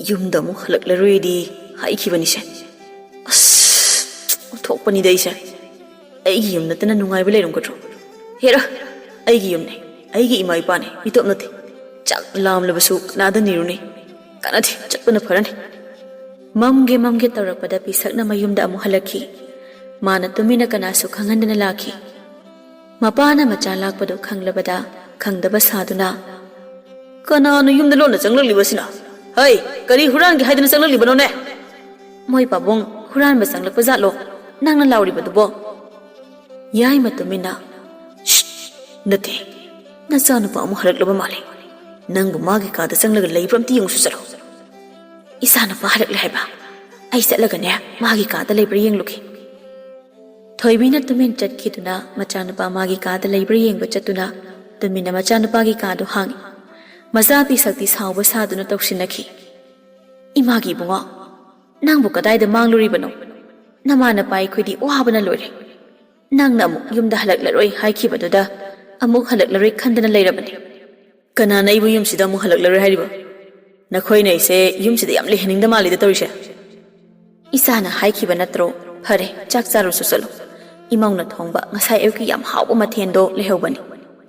ꯌꯨꯝꯗ ꯑꯃꯨꯛ ꯍꯜꯂꯛꯂꯔꯣꯏꯗꯤ ꯍꯥꯏꯈꯤꯕꯅꯤꯁꯦ꯫ ꯑꯁ, ꯑꯣꯟꯊꯣꯛꯄꯅꯤꯗ ꯑꯩꯁꯦ꯫ ꯑꯩꯒꯤ ꯌꯨꯝ ꯅꯠꯇꯅ ꯅꯨꯡꯉꯥꯏꯕ ꯂꯩꯔꯝꯒꯗ꯭ꯔꯣ? ꯍꯦꯔꯥ, ꯑꯩꯒꯤ ꯌꯨꯝꯅꯦ, ꯑꯩꯒꯤ ꯏꯃꯥ ꯏꯄꯥꯅꯦ, ꯃꯤꯇꯣꯞ ꯅꯠꯇꯦ꯫ ꯆꯥꯛ ꯂꯥꯝꯂꯕꯁꯨ ꯀꯅꯥꯗ ꯅꯤꯔꯨꯅꯤ? ꯀꯥꯟꯅꯗꯦ, ꯆꯠꯄꯅ ꯐꯔꯅꯤ꯫ ꯃꯝꯒꯦ ꯃꯝꯒꯦ ꯇꯧꯔꯛꯄꯗ ꯄꯤꯁꯛꯅ ꯃꯌꯨꯝꯗ ꯑꯃꯨꯛ ꯍꯜꯂꯛꯈꯤ꯫ ꯃꯥꯅ ꯇꯨꯃꯤꯟꯅ ꯀꯅꯥꯁꯨ ꯈꯪꯍꯟꯗꯅ ꯂꯥꯛꯈꯤ꯫ ꯃꯄꯥꯅ ꯃꯆꯥ ꯂꯥꯛꯄꯗꯨ ꯈꯪꯂꯕꯗ ꯈꯪꯗꯕ ꯁꯥꯗꯨꯅ, "ꯀꯅꯥꯅꯣ ꯌꯨꯝꯗ ꯂꯣꯟꯅ ꯆꯪꯂꯛꯂꯤꯕꯁꯤꯅ? ꯍꯩ, ꯀꯔꯤ ꯍꯨꯔꯥꯟꯒꯦ ꯍꯥꯏꯗꯅ ꯆꯪꯂꯛꯂꯤꯕꯅꯣꯅꯦ?" "ꯃꯣꯏ ꯄꯥꯕꯨꯡ ꯍꯨꯔꯥꯟꯕ ꯆꯪꯂꯛꯄ ꯖꯥꯠꯂꯣ ꯅꯪꯅ ꯂꯥꯎꯔꯤꯕꯗꯨꯕꯣ?" ꯌꯥꯏꯃ ꯇꯨꯃꯤꯟꯅ, "ꯁ꯭ꯠ! ꯅꯠꯇꯦ, ꯅꯆꯥꯅꯨꯄꯥ ꯑꯃꯨꯛ ꯍꯜꯂꯛꯂꯕ ꯃꯥꯜꯂꯦ꯫ ꯅꯪꯕꯨ ꯃꯥꯒꯤ ꯀꯥꯗ ꯆꯪꯂꯒ ꯂꯩꯕ꯭ꯔꯥ ꯑꯝꯇ ꯌꯦꯡꯉꯨꯁꯨ ꯆꯠꯂꯣ꯫" "ꯏꯆꯥꯅꯨꯄꯥ ꯍꯜꯂꯛꯂꯦ ꯍꯥꯏꯕ? ꯑꯩ ꯆꯠꯂꯒꯅꯦ, ꯃꯥꯒꯤ ꯀꯥꯗ ꯂꯩꯕ꯭ꯔꯥ ꯌꯦꯡꯂꯨꯒꯦ꯫" ꯊꯣꯏꯕꯤꯅ ꯇꯨꯃꯤꯟ ꯆꯠꯈꯤꯗꯨꯅ ꯃꯆꯥꯅꯨꯄꯥ ꯃꯥꯒꯤ ꯀꯥꯗ ꯂꯩꯕ꯭ꯔꯥ ꯌꯦꯡꯕ ꯆꯠꯇꯨꯅ ꯇꯨꯃꯤꯟꯅ ꯃꯆꯥꯅꯨꯄꯥꯒꯤ ꯀꯥꯗꯨ ꯍꯥꯡꯉꯤ꯫ ꯃꯆꯥ ꯄꯤꯁꯛꯇꯤ ꯁꯥꯎꯕ ꯁꯥꯗꯨꯅ ꯇꯧꯁꯤꯟꯅꯈꯤ꯫ "ꯏꯃꯥꯒꯤ ꯏꯕꯨꯡꯉꯣ, ꯅꯪꯕꯨ ꯀꯗꯥꯏꯗ ꯃꯥꯡꯂꯨꯔꯤꯕꯅꯣ? ꯅꯃꯥ ꯅꯄꯥ ꯑꯩꯈꯣꯏꯗꯤ ꯋꯥꯕꯅ ꯂꯣꯏꯔꯦ꯫ ꯅꯪꯅ ꯑꯃꯨꯛ ꯌꯨꯝꯗ ꯍꯜꯂꯛꯂꯔꯣꯏ ꯍꯥꯏꯈꯤꯕꯗꯨꯗ ꯑꯃꯨꯛ ꯍꯜꯂꯛꯂꯔꯣꯏ ꯈꯟꯗꯅ ꯂꯩꯔꯕꯅꯤ꯫" "ꯀꯅꯥꯅ ꯑꯩꯕꯨ ꯌꯨꯝꯁꯤꯗ ꯑꯃꯨꯛ ꯍꯜꯂꯛꯂꯔꯣꯏ ꯍꯥꯏꯔꯤꯕ? ꯅꯈꯣꯏꯅ ꯑꯩꯁꯦ ꯌꯨꯝꯁꯤꯗ ꯌꯥꯝ ꯂꯩꯍꯟꯅꯤꯡꯗ ꯃꯥꯜꯂꯤꯗ ꯇꯧꯔꯤꯁꯦ꯫" "ꯏꯆꯥꯅ ꯍꯥꯏꯈꯤꯕ ꯅꯠꯇ꯭ꯔꯣ? ꯐꯔꯦ, ꯆꯥꯛ ꯆꯥꯔꯨꯁꯨ ꯆꯠꯂꯣ꯫ ꯏꯃꯧꯅ ꯊꯣꯡꯕ ꯉꯁꯥꯏ ꯑꯌꯨꯛꯀꯤ ꯌꯥꯝ ꯍꯥꯎꯕ ꯃꯊꯦꯜꯗꯣ ꯂꯩꯍꯧꯕꯅꯤ,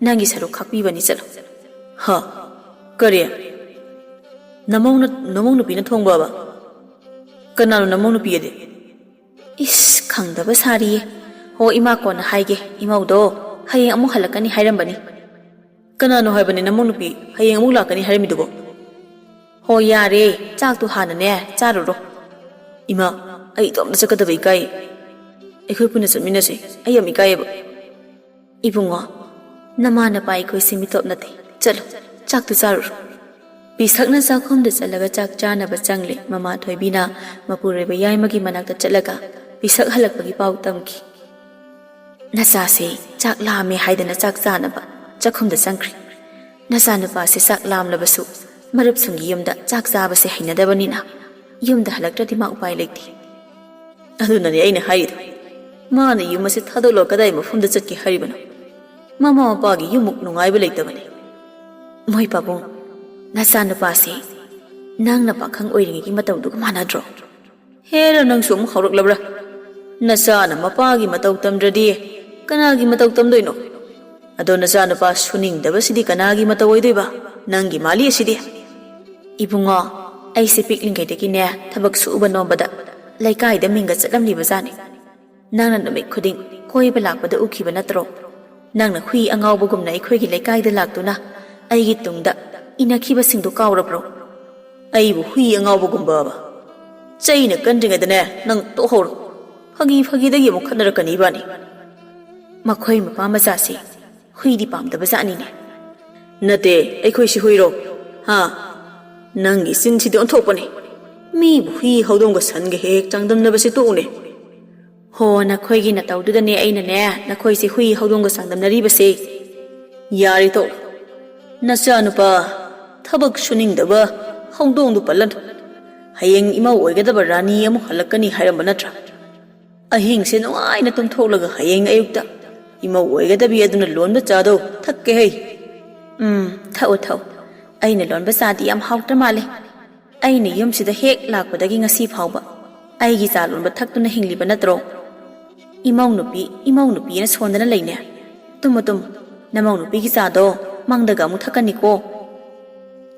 ꯅꯪꯒꯤ ꯁꯔꯨꯛ ꯈꯥꯛꯄꯤꯕꯅꯤ, ꯆꯠꯂꯣ꯫" "ꯍꯥ? ꯀꯔꯤ? ꯅꯃꯧꯅ, ꯅꯃꯧ ꯅꯨꯄꯤꯅ ꯊꯣꯡꯕꯕ? ꯀꯅꯥꯅꯣ ꯅꯃꯧ ꯅꯨꯄꯤ ꯑꯗꯤ?" "ꯏꯁ, ꯈꯪꯗꯕ ꯁꯥꯔꯤꯌꯦ꯫ ꯍꯣ, ꯏꯃꯥ ꯀꯣꯟꯅ ꯍꯥꯏꯒꯦ, ꯏꯃꯧꯗꯣ ꯍꯌꯦꯡ ꯑꯃꯨꯛ ꯍꯜꯂꯛꯀꯅꯤ ꯍꯥꯏꯔꯝꯕꯅꯤ꯫" "ꯀꯅꯥꯅꯣ ꯍꯥꯏꯕꯅꯦ ꯅꯃꯧ ꯅꯨꯄꯤ ꯍꯌꯦꯡ ꯑꯃꯨꯛ ꯂꯥꯛꯀꯅꯤ ꯍꯥꯏꯔꯝꯃꯤꯗꯨꯕꯣ?" "ꯍꯣ, ꯌꯥꯔꯦ, ꯆꯥꯛꯇꯣ ꯍꯥꯟꯅꯅꯦ ꯆꯥꯔꯨꯔꯣ꯫ ꯏꯃꯥ, ꯑꯩ ꯏꯇꯣꯝꯇ ꯆꯠꯀꯗꯕ ꯏꯀꯥꯏ꯫ ꯑꯩꯈꯣꯏ ꯄꯨꯟꯅ ꯆꯠꯃꯤꯟꯅꯁꯤ, ꯑꯩ ꯌꯥꯝ ꯏꯀꯥꯏꯌꯦꯕ꯫" "ꯏꯕꯨꯡꯉꯣ, ꯅꯃꯥ ꯅꯄꯥ ꯑꯩꯈꯣꯏꯁꯤ ꯃꯤꯇꯣꯞ ꯅꯠꯇꯦ꯫ ꯆꯠꯂꯣ, ꯆꯥꯛꯇꯨ ꯆꯥꯔꯨꯔꯣ꯫" ꯄꯤꯁꯛꯅ ꯆꯥꯛꯈꯨꯝꯗ ꯆꯠꯂꯒ ꯆꯥꯛ ꯆꯥꯅꯕ ꯆꯪꯂꯦ꯫ ꯃꯃꯥ ꯊꯣꯏꯕꯤꯅ ꯃꯄꯨꯔꯣꯏꯕ ꯌꯥꯏꯃꯒꯤ ꯃꯅꯥꯛꯇ ꯆꯠꯂꯒ ꯄꯤꯁꯛ ꯍꯜꯂꯛꯄꯒꯤ ꯄꯥꯎ ꯇꯝꯈꯤ꯫ "ꯅꯆꯥꯁꯦ ꯆꯥꯛ ꯂꯥꯝꯃꯦ ꯍꯥꯏꯗꯅ ꯆꯥꯛ ꯆꯥꯅꯕ ꯆꯥꯛꯈꯨꯝꯗ ꯆꯪꯈ꯭ꯔꯦ꯫ ꯅꯆꯥꯅꯨꯄꯥꯁꯦ ꯆꯥꯛ ꯂꯥꯝꯂꯕꯁꯨ ꯃꯔꯨꯞꯁꯤꯡꯒꯤ ꯌꯨꯝꯗ ꯆꯥꯛ ꯆꯥꯕꯁꯦ ꯍꯩꯅꯗꯕꯅꯤꯅ ꯌꯨꯝꯗ ꯍꯜꯂꯛꯇ꯭ꯔꯗꯤ ꯃꯥ ꯎꯄꯥꯏ ꯂꯩꯇꯦ꯫" "ꯑꯗꯨꯅꯅꯦ ꯑꯩꯅ ꯍꯥꯏꯔꯤꯗꯣ꯫ ꯃꯥꯅ ꯌꯨꯝ ꯑꯁꯤ ꯊꯥꯗꯣꯛꯂꯒ ꯀꯗꯥꯏ ꯃꯐꯝꯗ ꯆꯠꯀꯦ ꯍꯥꯏꯔꯤꯕꯅꯣ? ꯃꯃꯥ ꯃꯄꯥꯒꯤ ꯌꯨꯝꯃꯨꯛ ꯅꯨꯡꯉꯥꯏꯕ ꯂꯩꯇꯕꯅꯤ꯫" "ꯃꯣꯏ ꯄꯥꯕꯨꯡ, ꯅꯆꯥꯅꯨꯄꯥꯁꯦ ꯅꯪꯅ ꯄꯥꯈꯪ ꯑꯣꯏꯔꯤꯉꯩꯒꯤ ꯃꯇꯧꯗꯨꯒ ꯃꯥꯟꯅꯗ꯭ꯔꯣ?" "ꯍꯦꯔꯥ, ꯅꯪꯁꯨ ꯑꯃꯨꯛ ꯍꯧꯔꯛꯂꯕ꯭ꯔꯥ? ꯅꯆꯥꯅ ꯃꯄꯥꯒꯤ ꯃꯇꯧ ꯇꯝꯗ꯭ꯔꯗꯤ ꯀꯅꯥꯒꯤ ꯃꯇꯧ ꯇꯝꯗꯣꯏꯅꯣ? ꯑꯗꯣ ꯅꯆꯥꯅꯨꯄꯥ ꯁꯨꯅꯤꯡꯗꯕꯁꯤꯗꯤ ꯀꯅꯥꯒꯤ ꯃꯇꯧ ꯑꯣꯏꯗꯣꯏꯕ? ꯅꯪꯒꯤ ꯃꯥꯜꯂꯤ ꯑꯁꯤꯗꯤ꯫" "ꯏꯕꯨꯡꯉꯣ, ꯑꯩꯁꯦ ꯄꯤꯛꯂꯤꯉꯩꯗꯒꯤꯅꯦ ꯊꯕꯛ ꯁꯨꯕ ꯅꯣꯝꯕꯗ ꯂꯩꯀꯥꯏꯗ ꯃꯤꯡꯒ ꯆꯠꯂꯝꯂꯤꯕ ꯖꯥꯠꯅꯤ꯫ ꯅꯪꯅ ꯅꯨꯃꯤꯠ ꯈꯨꯗꯤꯡ ꯀꯣꯏꯕ ꯂꯥꯛꯄꯗ ꯎꯈꯤꯕ ꯅꯠꯇ꯭ꯔꯣ? ꯅꯪꯅ ꯍꯨꯏ ꯑꯉꯥꯎꯕꯒꯨꯝꯅ ꯑꯩꯈꯣꯏꯒꯤ ꯂꯩꯀꯥꯏꯗ ꯂꯥꯛꯇꯨꯅ ꯑꯩꯒꯤ ꯇꯨꯡꯗ ꯏꯟꯅꯈꯤꯕꯁꯤꯡꯗꯨ ꯀꯥꯎꯔꯕ꯭ꯔꯣ?" "ꯑꯩꯕꯨ ꯍꯨꯏ ꯑꯉꯥꯎꯕꯒꯨꯝꯕꯕ? ꯆꯩꯅ ꯀꯟꯗ꯭ꯔꯤꯉꯩꯗꯅꯦ ꯅꯪ ꯇꯣꯛꯍꯧꯔꯣ꯫ ꯐꯥꯒꯤ ꯐꯥꯒꯤꯗꯒꯤ ꯑꯃꯨꯛ ꯈꯠꯅꯔꯛꯀꯅꯤ ꯏꯕꯥꯅꯤ꯫" ꯃꯈꯣꯏ ꯃꯄꯥ ꯃꯆꯥꯁꯦ ꯍꯨꯏꯗꯤ ꯄꯥꯝꯗꯕ ꯖꯥꯠꯅꯤꯅꯦ꯫ "ꯅꯠꯇꯦ, ꯑꯩꯈꯣꯏꯁꯤ ꯍꯨꯏꯔꯣ? ꯍꯥ? ꯅꯪꯒꯤ ꯆꯤꯟꯁꯤꯗꯤ ꯑꯣꯟꯊꯣꯛꯄꯅꯦ꯫ ꯃꯤꯕꯨ ꯍꯨꯏ ꯍꯧꯗꯣꯡꯒ ꯁꯟꯒ ꯍꯦꯛ ꯍꯦꯛ ꯆꯥꯡꯗꯝꯅꯕꯁꯦ ꯇꯣꯛꯎꯅꯦ꯫" "ꯍꯣ, ꯅꯈꯣꯏꯒꯤ ꯅꯇꯧꯗꯨꯗꯅꯦ ꯑꯩꯅꯅꯦ ꯅꯈꯣꯏꯁꯦ ꯍꯨꯏ ꯍꯧꯗꯣꯡꯒ ꯆꯥꯡꯗꯝꯅꯔꯤꯕꯁꯦ꯫" "ꯌꯥꯔꯦ ꯇꯣꯛ꯫ ꯅꯆꯥꯅꯨꯄꯥ ꯊꯕꯛ ꯁꯨꯅꯤꯡꯗꯕ ꯍꯧꯗꯣꯡꯗꯨ ꯄꯜꯂꯅꯨ꯫ ꯍꯌꯦꯡ ꯏꯃꯧ ꯑꯣꯏꯒꯗꯕ ꯔꯥꯅꯤ ꯑꯃꯨꯛ ꯍꯜꯂꯛꯀꯅꯤ ꯍꯥꯏꯔꯝꯕ ꯅꯠꯇ꯭ꯔꯥ? ꯑꯍꯤꯡꯁꯦ ꯅꯨꯡꯉꯥꯏꯅ ꯇꯨꯝꯊꯣꯛꯂꯒ ꯍꯌꯦꯡ ꯑꯌꯨꯛꯇ ꯏꯃꯧ ꯑꯣꯏꯒꯗꯕꯤ ꯑꯗꯨꯅ ꯂꯣꯟꯕ ꯆꯥꯗꯣ ꯊꯛꯀꯦ ꯍꯩ꯫" "ꯎꯝ, ꯊꯛꯎ, ꯊꯛꯎ꯫ ꯑꯩꯅ ꯂꯣꯟꯕ ꯆꯥꯗꯤ ꯌꯥꯝ ꯍꯥꯎꯇ꯭ꯔ ꯃꯥꯜꯂꯦ꯫ ꯑꯩꯅ ꯌꯨꯝꯁꯤꯗ ꯍꯦꯛ ꯂꯥꯛꯄꯗꯒꯤ ꯉꯁꯤ ꯐꯥꯎꯕ ꯑꯩꯒꯤ ꯆꯥ ꯂꯣꯟꯕ ꯊꯛꯇꯨꯅ ꯍꯤꯡꯂꯤꯕ ꯅꯠꯇ꯭ꯔꯣ? ꯏꯃꯧ ꯅꯨꯄꯤ, ꯏꯃꯧ ꯅꯨꯄꯤꯅ ꯁꯣꯟꯗꯅ ꯂꯩꯅꯦ꯫ Tamu, Tamu. ꯅꯃꯧ ꯅꯨꯄꯤꯒꯤ ꯆꯥꯗꯣ ꯃꯪꯗꯒ ꯑꯃꯨꯛ ꯊꯛꯀꯅꯤꯀꯣ꯫"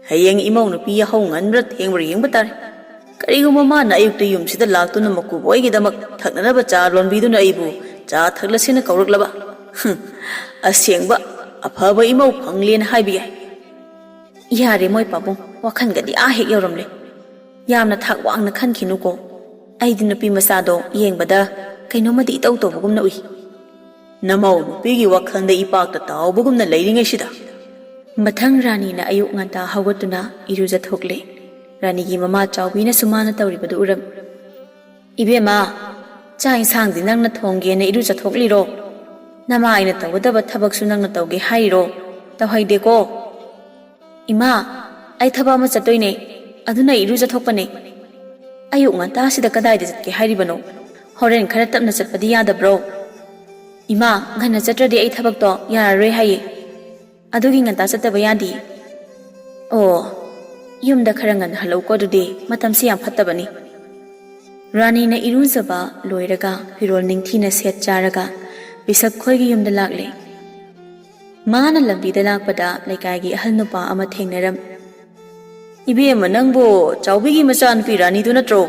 "ꯍꯌꯦꯡ ꯏꯃꯧ ꯅꯨꯄꯤ ꯌꯥꯍꯧ ꯉꯟꯕ꯭ꯔꯥ ꯊꯦꯡꯕ꯭ꯔꯥ ꯌꯦꯡꯕ ꯇꯥꯔꯦ꯫ ꯀꯔꯤꯒꯨꯝꯕ ꯃꯥꯅ ꯑꯌꯨꯛꯇ ꯌꯨꯝꯁꯤꯗ ꯂꯥꯛꯇꯨꯅ ꯃꯀꯨꯕꯣꯏꯒꯤꯗꯃꯛ ꯊꯛꯅꯅꯕ ꯆꯥ ꯂꯣꯟꯕꯤꯗꯨꯅ ꯑꯩꯕꯨ ꯆꯥ ꯊꯛꯂꯁꯦꯅ ꯀꯧꯔꯛꯂꯕ, ꯍꯨꯝ, ꯑꯁꯦꯡꯕ ꯑꯐꯕ ꯏꯃꯧ ꯐꯪꯂꯦꯅ ꯍꯥꯏꯕ ꯌꯥꯏ꯫" "ꯌꯥꯔꯦ ꯃꯣꯏ ꯄꯥꯕꯨꯡ, ꯋꯥꯈꯜꯒꯗꯤ ꯑꯥ ꯍꯦꯛ ꯌꯧꯔꯝꯂꯦ꯫ ꯌꯥꯝꯅ ꯊꯥꯛ ꯋꯥꯡꯅ ꯈꯟꯈꯤꯅꯨꯀꯣ꯫ ꯑꯩꯗꯤ ꯅꯨꯄꯤ ꯃꯆꯥꯗꯣ ꯌꯦꯡꯕꯗ ꯀꯩꯅꯣꯝꯃꯗꯤ ꯏꯇꯧ ꯇꯧꯕꯒꯨꯝꯅ ꯎꯏ꯫" "ꯅꯃꯧ ꯅꯨꯄꯤꯒꯤ ꯋꯥꯈꯜꯗ ꯏꯄꯥꯛꯇ ꯇꯥꯎꯕꯒꯨꯝꯅ ꯂꯩꯔꯤꯉꯩꯁꯤꯗ꯫" ꯃꯊꯪ ꯔꯥꯅꯤꯅ ꯑꯌꯨꯛ ꯉꯟꯇꯥ ꯍꯧꯒꯠꯇꯨꯅ ꯏꯔꯨꯖꯊꯣꯛꯂꯦ꯫ ꯔꯥꯅꯤꯒꯤ ꯃꯃꯥ ꯆꯥꯎꯕꯤꯅꯁꯨ ꯃꯥꯅ ꯇꯧꯔꯤꯕꯗꯨ ꯎꯔꯝ꯫ "ꯏꯕꯦꯝꯃ, ꯆꯥꯛ ꯏꯟꯁꯥꯡꯗꯤ ꯅꯪꯅ ꯊꯣꯡꯒꯦꯅ ꯏꯔꯨꯖꯊꯣꯛꯂꯤꯔꯣ? ꯅꯃꯥ ꯑꯩꯅ ꯇꯧꯒꯗꯕ ꯊꯕꯛꯁꯨ ꯅꯪꯅ ꯇꯧꯒꯦ ꯍꯥꯏꯔꯤꯔꯣ? ꯇꯧꯍꯩꯗꯦꯀꯣ꯫" "ꯏꯃꯥ, ꯑꯩ ꯊꯕꯛ ꯑꯃ ꯆꯠꯇꯣꯏꯅꯦ, ꯑꯗꯨꯅ ꯏꯔꯨꯖꯊꯣꯛꯄꯅꯦ꯫" "ꯑꯌꯨꯛ ꯉꯟꯇꯥꯁꯤꯗ ꯀꯗꯥꯏꯗ ꯆꯠꯀꯦ ꯍꯥꯏꯔꯤꯕꯅꯣ? ꯍꯣꯔꯦꯟ ꯈꯔ ꯇꯞꯅ ꯆꯠꯄꯗꯤ ꯌꯥꯗꯕ꯭ꯔꯣ?" "ꯏꯃꯥ, ꯉꯟꯅ ꯆꯠꯇ꯭ꯔꯗꯤ ꯑꯩ ꯊꯕꯛꯇꯣ ꯌꯥꯔꯔꯣꯏ ꯍꯥꯏꯌꯦ꯫ ꯑꯗꯨꯒꯤ ꯉꯟꯇꯥ ꯆꯠꯇꯕ ꯌꯥꯗꯤꯌꯦ꯫" "ꯑꯣ, ꯌꯨꯝꯗ ꯈꯔ ꯉꯟꯅ ꯍꯜꯂꯛꯎꯀꯣ, ꯑꯗꯨꯗꯤ ꯃꯇꯝꯁꯤ ꯌꯥꯝ ꯐꯠꯇꯕꯅꯤ꯫" ꯔꯥꯅꯤꯅ ꯏꯔꯨꯖꯕ ꯂꯣꯏꯔꯒ ꯐꯤꯔꯣꯜ ꯅꯤꯡꯊꯤꯅ ꯁꯦꯠ ꯆꯥꯔꯒ ꯕꯤꯁꯛ ꯈꯣꯏꯒꯤ ꯌꯨꯝꯗ ꯂꯥꯛꯂꯦ꯫ ꯃꯥꯅ ꯂꯝꯕꯤꯗ ꯂꯥꯛꯄꯗ ꯂꯩꯀꯥꯏꯒꯤ ꯑꯍꯜ ꯅꯨꯄꯥ ꯑꯃ ꯊꯦꯡꯅꯔꯝ꯫ "ꯏꯕꯦꯝꯃ, ꯅꯪꯕꯨ ꯆꯥꯎꯕꯤꯒꯤ ꯃꯆꯥꯅꯨꯄꯤ ꯔꯥꯅꯤꯗꯨ ꯅꯠꯇ꯭ꯔꯣ?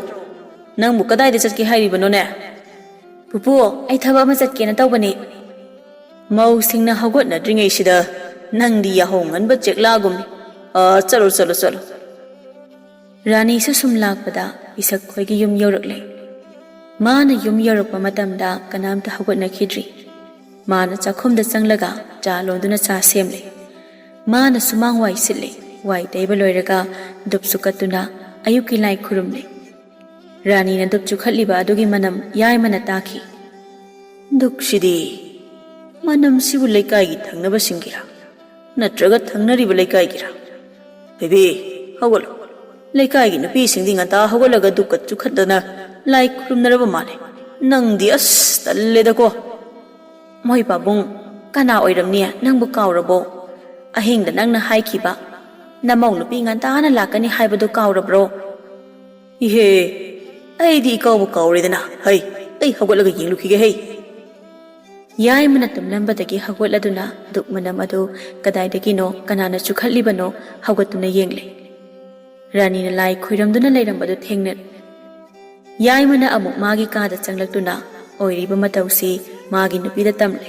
ꯅꯪꯕꯨ ꯀꯗꯥꯏꯗ ꯆꯠꯀꯦ ꯍꯥꯏꯔꯤꯕꯅꯣꯅꯦ?" "ꯄꯨꯄꯨ, ꯑꯩ ꯊꯕꯛ ꯑꯃ ꯆꯠꯀꯦꯅ ꯇꯧꯕꯅꯦ꯫" "ꯃꯧꯁꯤꯡꯅ ꯍꯧꯒꯠꯅꯗ꯭ꯔꯤꯉꯩꯁꯤꯗ ꯅꯪꯗꯤ ꯌꯥꯍꯧ ꯉꯟꯕ ꯆꯦꯛꯂꯥꯒꯨꯝ꯫ ꯑ, ꯆꯠꯂꯣ, ꯆꯠꯂꯣ, ꯆꯠꯂꯣ꯫" ꯔꯥꯅꯤꯁꯨ ꯁꯨꯝ ꯂꯥꯛꯄꯗ ꯄꯤꯁꯛ ꯈꯣꯏꯒꯤ ꯌꯨꯝ ꯌꯧꯔꯛꯂꯦ꯫ ꯃꯥꯅ ꯌꯨꯝ ꯌꯧꯔꯛꯄ ꯃꯇꯝꯗ ꯀꯅꯥꯝꯇ ꯍꯧꯒꯠꯅꯈꯤꯗ꯭ꯔꯤ꯫ ꯃꯥꯅ ꯆꯥꯛꯈꯨꯝꯗ ꯆꯪꯂꯒ ꯆꯥ ꯂꯣꯟꯗꯨꯅ ꯆꯥ ꯁꯦꯝꯂꯦ꯫ ꯃꯥꯅ ꯁꯨꯃꯥꯡ ꯋꯥꯏ ꯁꯤꯠꯂꯦ꯫ ꯋꯥꯏ ꯇꯩꯕ ꯂꯣꯏꯔꯒ ꯙꯨꯞꯁꯨ ꯀꯠꯇꯨꯅ ꯑꯌꯨꯛꯀꯤ ꯂꯥꯏ ꯈꯨꯔꯨꯝꯂꯦ꯫ ꯔꯥꯅꯤꯅ ꯙꯨꯞ ꯆꯨꯈꯠꯂꯤꯕ ꯑꯗꯨꯒꯤ ꯃꯅꯝ ꯌꯥꯏꯃꯅ ꯇꯥꯈꯤ꯫ "ꯙꯨꯞꯁꯤꯗꯤ, ꯃꯅꯝꯁꯤꯕꯨ ꯂꯩꯀꯥꯏꯒꯤ ꯊꯪꯅꯕꯁꯤꯡꯒꯤꯔꯥ? ꯅꯠꯇ꯭ꯔꯒ ꯊꯪꯅꯔꯤꯕ ꯂꯩꯀꯥꯏꯒꯤꯔꯥ? ꯕꯦꯕꯤ, ꯍꯧꯒꯠꯂꯣ꯫ ꯂꯩꯀꯥꯏꯒꯤ ꯅꯨꯄꯤꯁꯤꯡꯗꯤ ꯉꯟꯇꯥ ꯍꯧꯒꯠꯂꯒ ꯙꯨꯞꯀ ꯆꯨꯈꯠꯇꯅ ꯂꯥꯏ ꯈꯨꯔꯨꯝꯅꯔꯕ ꯃꯥꯜꯂꯦ꯫ ꯅꯪꯗꯤ ꯑꯁ ꯇꯜꯂꯦꯗꯀꯣ꯫" "ꯃꯣꯏ ꯄꯥꯕꯨꯡ, ꯀꯅꯥ ꯑꯣꯏꯔꯝꯅꯤ? ꯅꯪꯕꯨ ꯀꯥꯎꯔꯕꯣ? ꯑꯍꯤꯡꯗ ꯅꯪꯅ ꯍꯥꯏꯈꯤꯕ ꯅꯃꯧ ꯅꯨꯄꯤ ꯉꯟꯇꯥꯅ ꯂꯥꯛꯀꯅꯤ ꯍꯥꯏꯕꯗꯨ ꯀꯥꯎꯔꯕ꯭ꯔꯣ?" "ꯏꯍꯦ, ꯑꯩꯗꯤ ꯏꯀꯥꯎꯕꯨ ꯀꯥꯎꯔꯦꯗꯅ꯫ ꯍꯩ, ꯑꯩ ꯍꯧꯒꯠꯂꯒ ꯌꯦꯡꯂꯨꯈꯤꯒꯦ ꯍꯩ꯫" ꯌꯥꯏꯃꯅ ꯇꯨꯝꯂꯝꯕꯗꯒꯤ ꯍꯧꯒꯠꯂꯗꯨꯅ ꯙꯨꯞ ꯃꯅꯝ ꯑꯗꯨ ꯀꯗꯥꯏꯗꯒꯤꯅꯣ, ꯀꯅꯥꯅ ꯆꯨꯈꯠꯂꯤꯕꯅꯣ ꯍꯧꯒꯠꯇꯨꯅ ꯌꯦꯡꯂꯦ꯫ ꯔꯥꯅꯤꯅ ꯂꯥꯏ ꯈꯣꯏꯔꯝꯗꯨꯅ ꯂꯩꯔꯝꯕꯗꯨ ꯊꯦꯡꯅꯔꯦ꯫ ꯌꯥꯏꯃꯅ ꯑꯃꯨꯛ ꯃꯥꯒꯤ ꯀꯥꯗ ꯆꯪꯂꯛꯇꯨꯅ ꯑꯣꯏꯔꯤꯕ ꯃꯇꯧꯁꯤ ꯃꯥꯒꯤ ꯅꯨꯄꯤꯗ ꯇꯝꯂꯦ꯫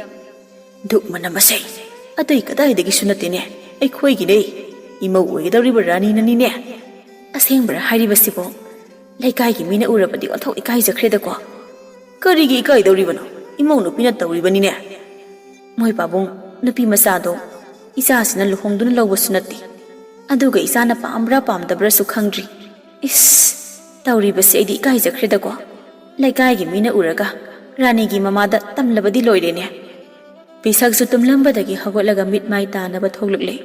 "ꯙꯨꯞ ꯃꯅꯝ ꯑꯁꯦ ꯑꯇꯩ ꯀꯗꯥꯏꯗꯒꯤꯁꯨ ꯅꯠꯇꯦꯅꯦ, ꯑꯩꯈꯣꯏꯒꯤꯅꯦ꯫ ꯏꯃꯧ ꯑꯣꯏꯒꯗꯧꯔꯤꯕ ꯔꯥꯅꯤꯅꯅꯤꯅꯦ꯫ ꯑꯁꯦꯡꯕꯔ ꯍꯥꯏꯔꯤꯕꯁꯤꯕꯣ? ꯂꯩꯀꯥꯏꯒꯤ ꯃꯤꯅ ꯎꯔꯕꯗꯤ ꯑꯣꯟꯊꯣꯛ ꯏꯀꯥꯏꯖꯈ꯭ꯔꯦꯗꯀꯣ꯫" "ꯀꯔꯤꯒꯤ ꯏꯀꯥꯏꯗꯧꯔꯤꯕꯅꯣ? ꯏꯃꯧ ꯅꯨꯄꯤꯅ ꯇꯧꯔꯤꯕꯅꯤꯅꯦ꯫" "ꯃꯣꯏ ꯄꯥꯕꯨꯡ, ꯅꯨꯄꯤ ꯃꯆꯥꯗꯣ ꯏꯆꯥꯁꯤꯅ ꯂꯨꯍꯣꯡꯗꯨꯅ ꯂꯧꯕꯁꯨ ꯅꯠꯇꯦ꯫ ꯑꯗꯨꯒ ꯏꯆꯥꯅ ꯄꯥꯝꯕ꯭ꯔꯥ ꯄꯥꯝꯗꯕ꯭ꯔꯥꯁꯨ ꯈꯪꯗ꯭ꯔꯤ꯫ ꯏꯁ, ꯇꯧꯔꯤꯕꯁꯦ ꯑꯩꯗꯤ ꯏꯀꯥꯏꯖꯈ꯭ꯔꯦꯗꯀꯣ꯫ ꯂꯩꯀꯥꯏꯒꯤ ꯃꯤꯅ ꯎꯔꯒ ꯔꯥꯅꯤꯒꯤ ꯃꯃꯥꯗ ꯇꯝꯂꯕꯗꯤ ꯂꯣꯏꯔꯦꯅꯦ꯫" ꯄꯤꯁꯛꯁꯨ ꯇꯨꯝꯂꯝꯕꯗꯒꯤ ꯍꯧꯒꯠꯂꯒ ꯃꯤꯠ ꯃꯥꯏ ꯇꯥꯅꯕ ꯊꯣꯛꯂꯛꯂꯦ꯫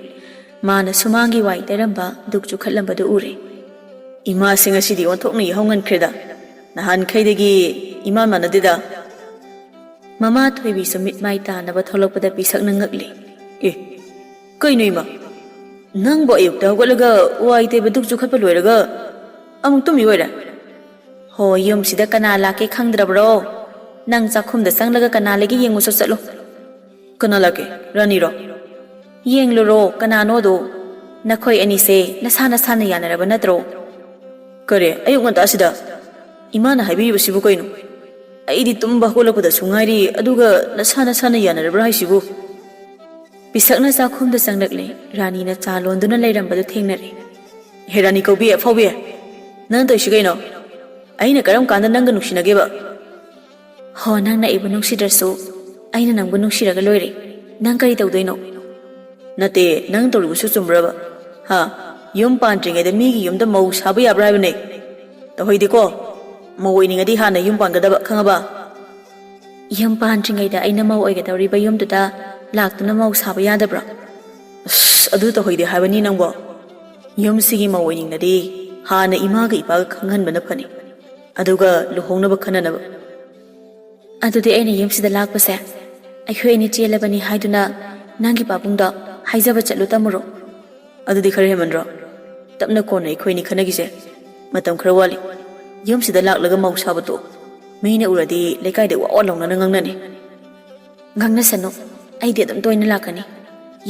ꯃꯥꯅ ꯁꯨꯃꯥꯡꯒꯤ ꯋꯥꯏ ꯇꯩꯔꯝꯕ, ꯙꯨꯞ ꯆꯨꯈꯠꯂꯝꯕꯗꯨ ꯎꯔꯦ꯫ "ꯏꯃꯥꯁꯤ ꯉꯁꯤꯗꯤ ꯑꯣꯟꯊꯣꯛꯅ ꯌꯥꯍꯧ ꯉꯟꯈ꯭ꯔꯦꯗ꯫ ꯅꯍꯥꯟꯈꯩꯗꯒꯤ ꯏꯃꯥꯟ ꯃꯥꯟꯅꯗꯦꯗ꯫" ꯃꯃꯥ ꯊꯣꯏꯕꯤꯁꯨ ꯃꯤꯠ ꯃꯥꯏ ꯇꯥꯅꯕ ꯊꯣꯛꯂꯛꯄꯗ ꯄꯤꯁꯛꯅ ꯉꯛꯂꯦ꯫ "ꯑꯦ, ꯀꯩꯅꯣ ꯏꯃꯥ? ꯅꯪꯕꯨ ꯑꯌꯨꯛꯇ ꯍꯧꯒꯠꯂꯒ ꯋꯥꯏ ꯇꯩꯕ, ꯙꯨꯞ ꯆꯨꯈꯠꯄ ꯂꯣꯏꯔꯒ ꯑꯃꯨꯛ ꯇꯨꯝꯃꯤ ꯑꯣꯏꯔꯦ?" "ꯍꯣ, ꯌꯨꯝꯁꯤꯗ ꯀꯅꯥ ꯂꯥꯛꯀꯦ ꯈꯪꯗ꯭ꯔꯕ꯭ꯔꯣ? ꯅꯪ ꯆꯥꯛꯈꯨꯝꯗ ꯆꯪꯂꯒ ꯀꯅꯥ ꯂꯩꯒꯦ ꯌꯦꯡꯉꯨꯆꯣ ꯆꯠꯂꯣ꯫" "ꯀꯅꯥ ꯂꯥꯛꯀꯦ? ꯔꯥꯅꯤꯔꯣ?" "ꯌꯦꯡꯂꯨꯔꯣ, ꯀꯅꯥꯅꯣꯗꯣ꯫ ꯅꯈꯣꯏ ꯑꯅꯤꯁꯦ ꯅꯁꯥ ꯅꯁꯥꯅ ꯌꯥꯅꯔꯕ ꯅꯠꯇ꯭ꯔꯣ?" "ꯀꯔꯤ, ꯑꯌꯨꯛ ꯉꯟꯇꯥꯁꯤꯗ? ꯏꯃꯥꯅ ꯍꯥꯏꯕꯤꯔꯤꯕꯁꯤꯕꯨ ꯀꯩꯅꯣ? ꯑꯩꯗꯤ ꯇꯨꯝꯕ ꯍꯧꯒꯠꯂꯛꯄꯗꯁꯨ ꯉꯥꯏꯔꯤ, ꯑꯗꯨꯒ ꯅꯁꯥ ꯅꯁꯥꯅ ꯌꯥꯅꯔꯕ꯭ꯔꯥ ꯍꯥꯏꯁꯤꯕꯨ?" ꯄꯤꯁꯛꯅ ꯆꯥꯛꯈꯨꯝꯗ ꯆꯪꯂꯛꯂꯦ꯫ ꯔꯥꯅꯤꯅ ꯆꯥ ꯂꯣꯟꯗꯨꯅ ꯂꯩꯔꯝꯕꯗꯨ ꯊꯦꯡꯅꯔꯦ꯫ "ꯍꯦ ꯔꯥꯅꯤ ꯀꯧꯕꯤ, ꯑꯐꯥꯎꯕꯤ, ꯅꯪ ꯇꯧꯔꯤꯁꯤ ꯀꯩꯅꯣ? ꯑꯩꯅ ꯀꯔꯝ ꯀꯥꯟꯗ ꯅꯪꯒ ꯅꯨꯡꯁꯤꯅꯒꯦꯕ?" "ꯍꯣ, ꯅꯪꯅ ꯑꯩꯕꯨ ꯅꯨꯡꯁꯤꯗ꯭ꯔꯁꯨ ꯑꯩꯅ ꯅꯪꯕꯨ ꯅꯨꯡꯁꯤꯔꯒ ꯂꯣꯏꯔꯦ꯫ ꯅꯪ ꯀꯔꯤ ꯇꯧꯗꯣꯏꯅꯣ? ꯅꯠꯇꯦ, ꯅꯪ ꯇꯧꯔꯤꯕꯁꯨ ꯆꯨꯝꯕ꯭ꯔꯕ? ꯍꯥ? ꯌꯨꯝ ꯄꯥꯟꯗ꯭ꯔꯤꯉꯩꯗ ꯃꯤꯒꯤ ꯌꯨꯝꯗ ꯃꯧ ꯁꯥꯕ ꯌꯥꯕ꯭ꯔꯥ ꯍꯥꯏꯕꯅꯦ? ꯇꯧꯍꯩꯗꯦꯀꯣ꯫ ꯃꯧ ꯑꯣꯏꯅꯤꯡꯉꯗꯤ ꯍꯥꯟꯅ ꯌꯨꯝ ꯄꯥꯟꯒꯗꯕ, ꯈꯪꯉꯕ? ꯌꯨꯝ ꯄꯥꯟꯗ꯭ꯔꯤꯉꯩꯗ ꯑꯩꯅ ꯃꯧ ꯑꯣꯏꯒꯗꯧꯔꯤꯕ ꯌꯨꯝꯗꯨꯗ ꯂꯥꯛꯇꯨꯅ ꯃꯧ ꯁꯥꯕ ꯌꯥꯗꯕ꯭ꯔꯣ? ꯑꯁ, ꯑꯗꯨ ꯇꯧꯍꯩꯗꯦ ꯍꯥꯏꯕꯅꯤ ꯅꯪꯕꯣ꯫ ꯌꯨꯝꯁꯤꯒꯤ ꯃꯧ ꯑꯣꯏꯅꯤꯡꯂꯗꯤ ꯍꯥꯟꯅ ꯏꯃꯥꯒ ꯏꯄꯥꯒ ꯈꯪꯍꯟꯕꯅ ꯐꯅꯤ꯫ ꯑꯗꯨꯒ ꯂꯨꯍꯣꯡꯅꯕ ꯈꯟꯅꯅꯕ꯫ ꯑꯗꯨꯗꯤ ꯑꯩꯅ ꯌꯨꯝꯁꯤꯗ ꯂꯥꯛꯄꯁꯦ ꯑꯩꯈꯣꯏ ꯑꯅꯤ ꯆꯦꯜꯂꯕꯅꯤ ꯍꯥꯏꯗꯨꯅ ꯅꯪꯒꯤ ꯄꯥꯕꯨꯡꯗ ꯍꯥꯏꯖꯕ ꯆꯠꯂꯨ, ꯇꯝꯃꯨꯔꯣ꯫ ꯑꯗꯨꯗꯤ ꯈꯔ ꯍꯦꯟꯃꯟꯗ꯭ꯔꯣ? ꯇꯞꯅ ꯀꯣꯟꯅ ꯑꯩꯈꯣꯏ ꯑꯅꯤ ꯈꯟꯅꯈꯤꯁꯦ꯫ ꯃꯇꯝ ꯈꯔ ꯋꯥꯠꯂꯤ꯫ ꯌꯨꯝꯁꯤꯗ ꯂꯥꯛꯂꯒ ꯃꯧ ꯁꯥꯕ ꯇꯣꯛꯑꯣ꯫ ꯃꯤꯅ ꯎꯔꯗꯤ ꯂꯩꯀꯥꯏꯗ ꯋꯥ ꯋꯥ ꯂꯥꯎꯅꯅ ꯉꯥꯡꯅꯅꯤ꯫ ꯉꯥꯡꯅꯁꯅꯨ, ꯑꯩꯗꯤ ꯑꯗꯨꯝ ꯇꯣꯏꯅ ꯂꯥꯛꯀꯅꯤ꯫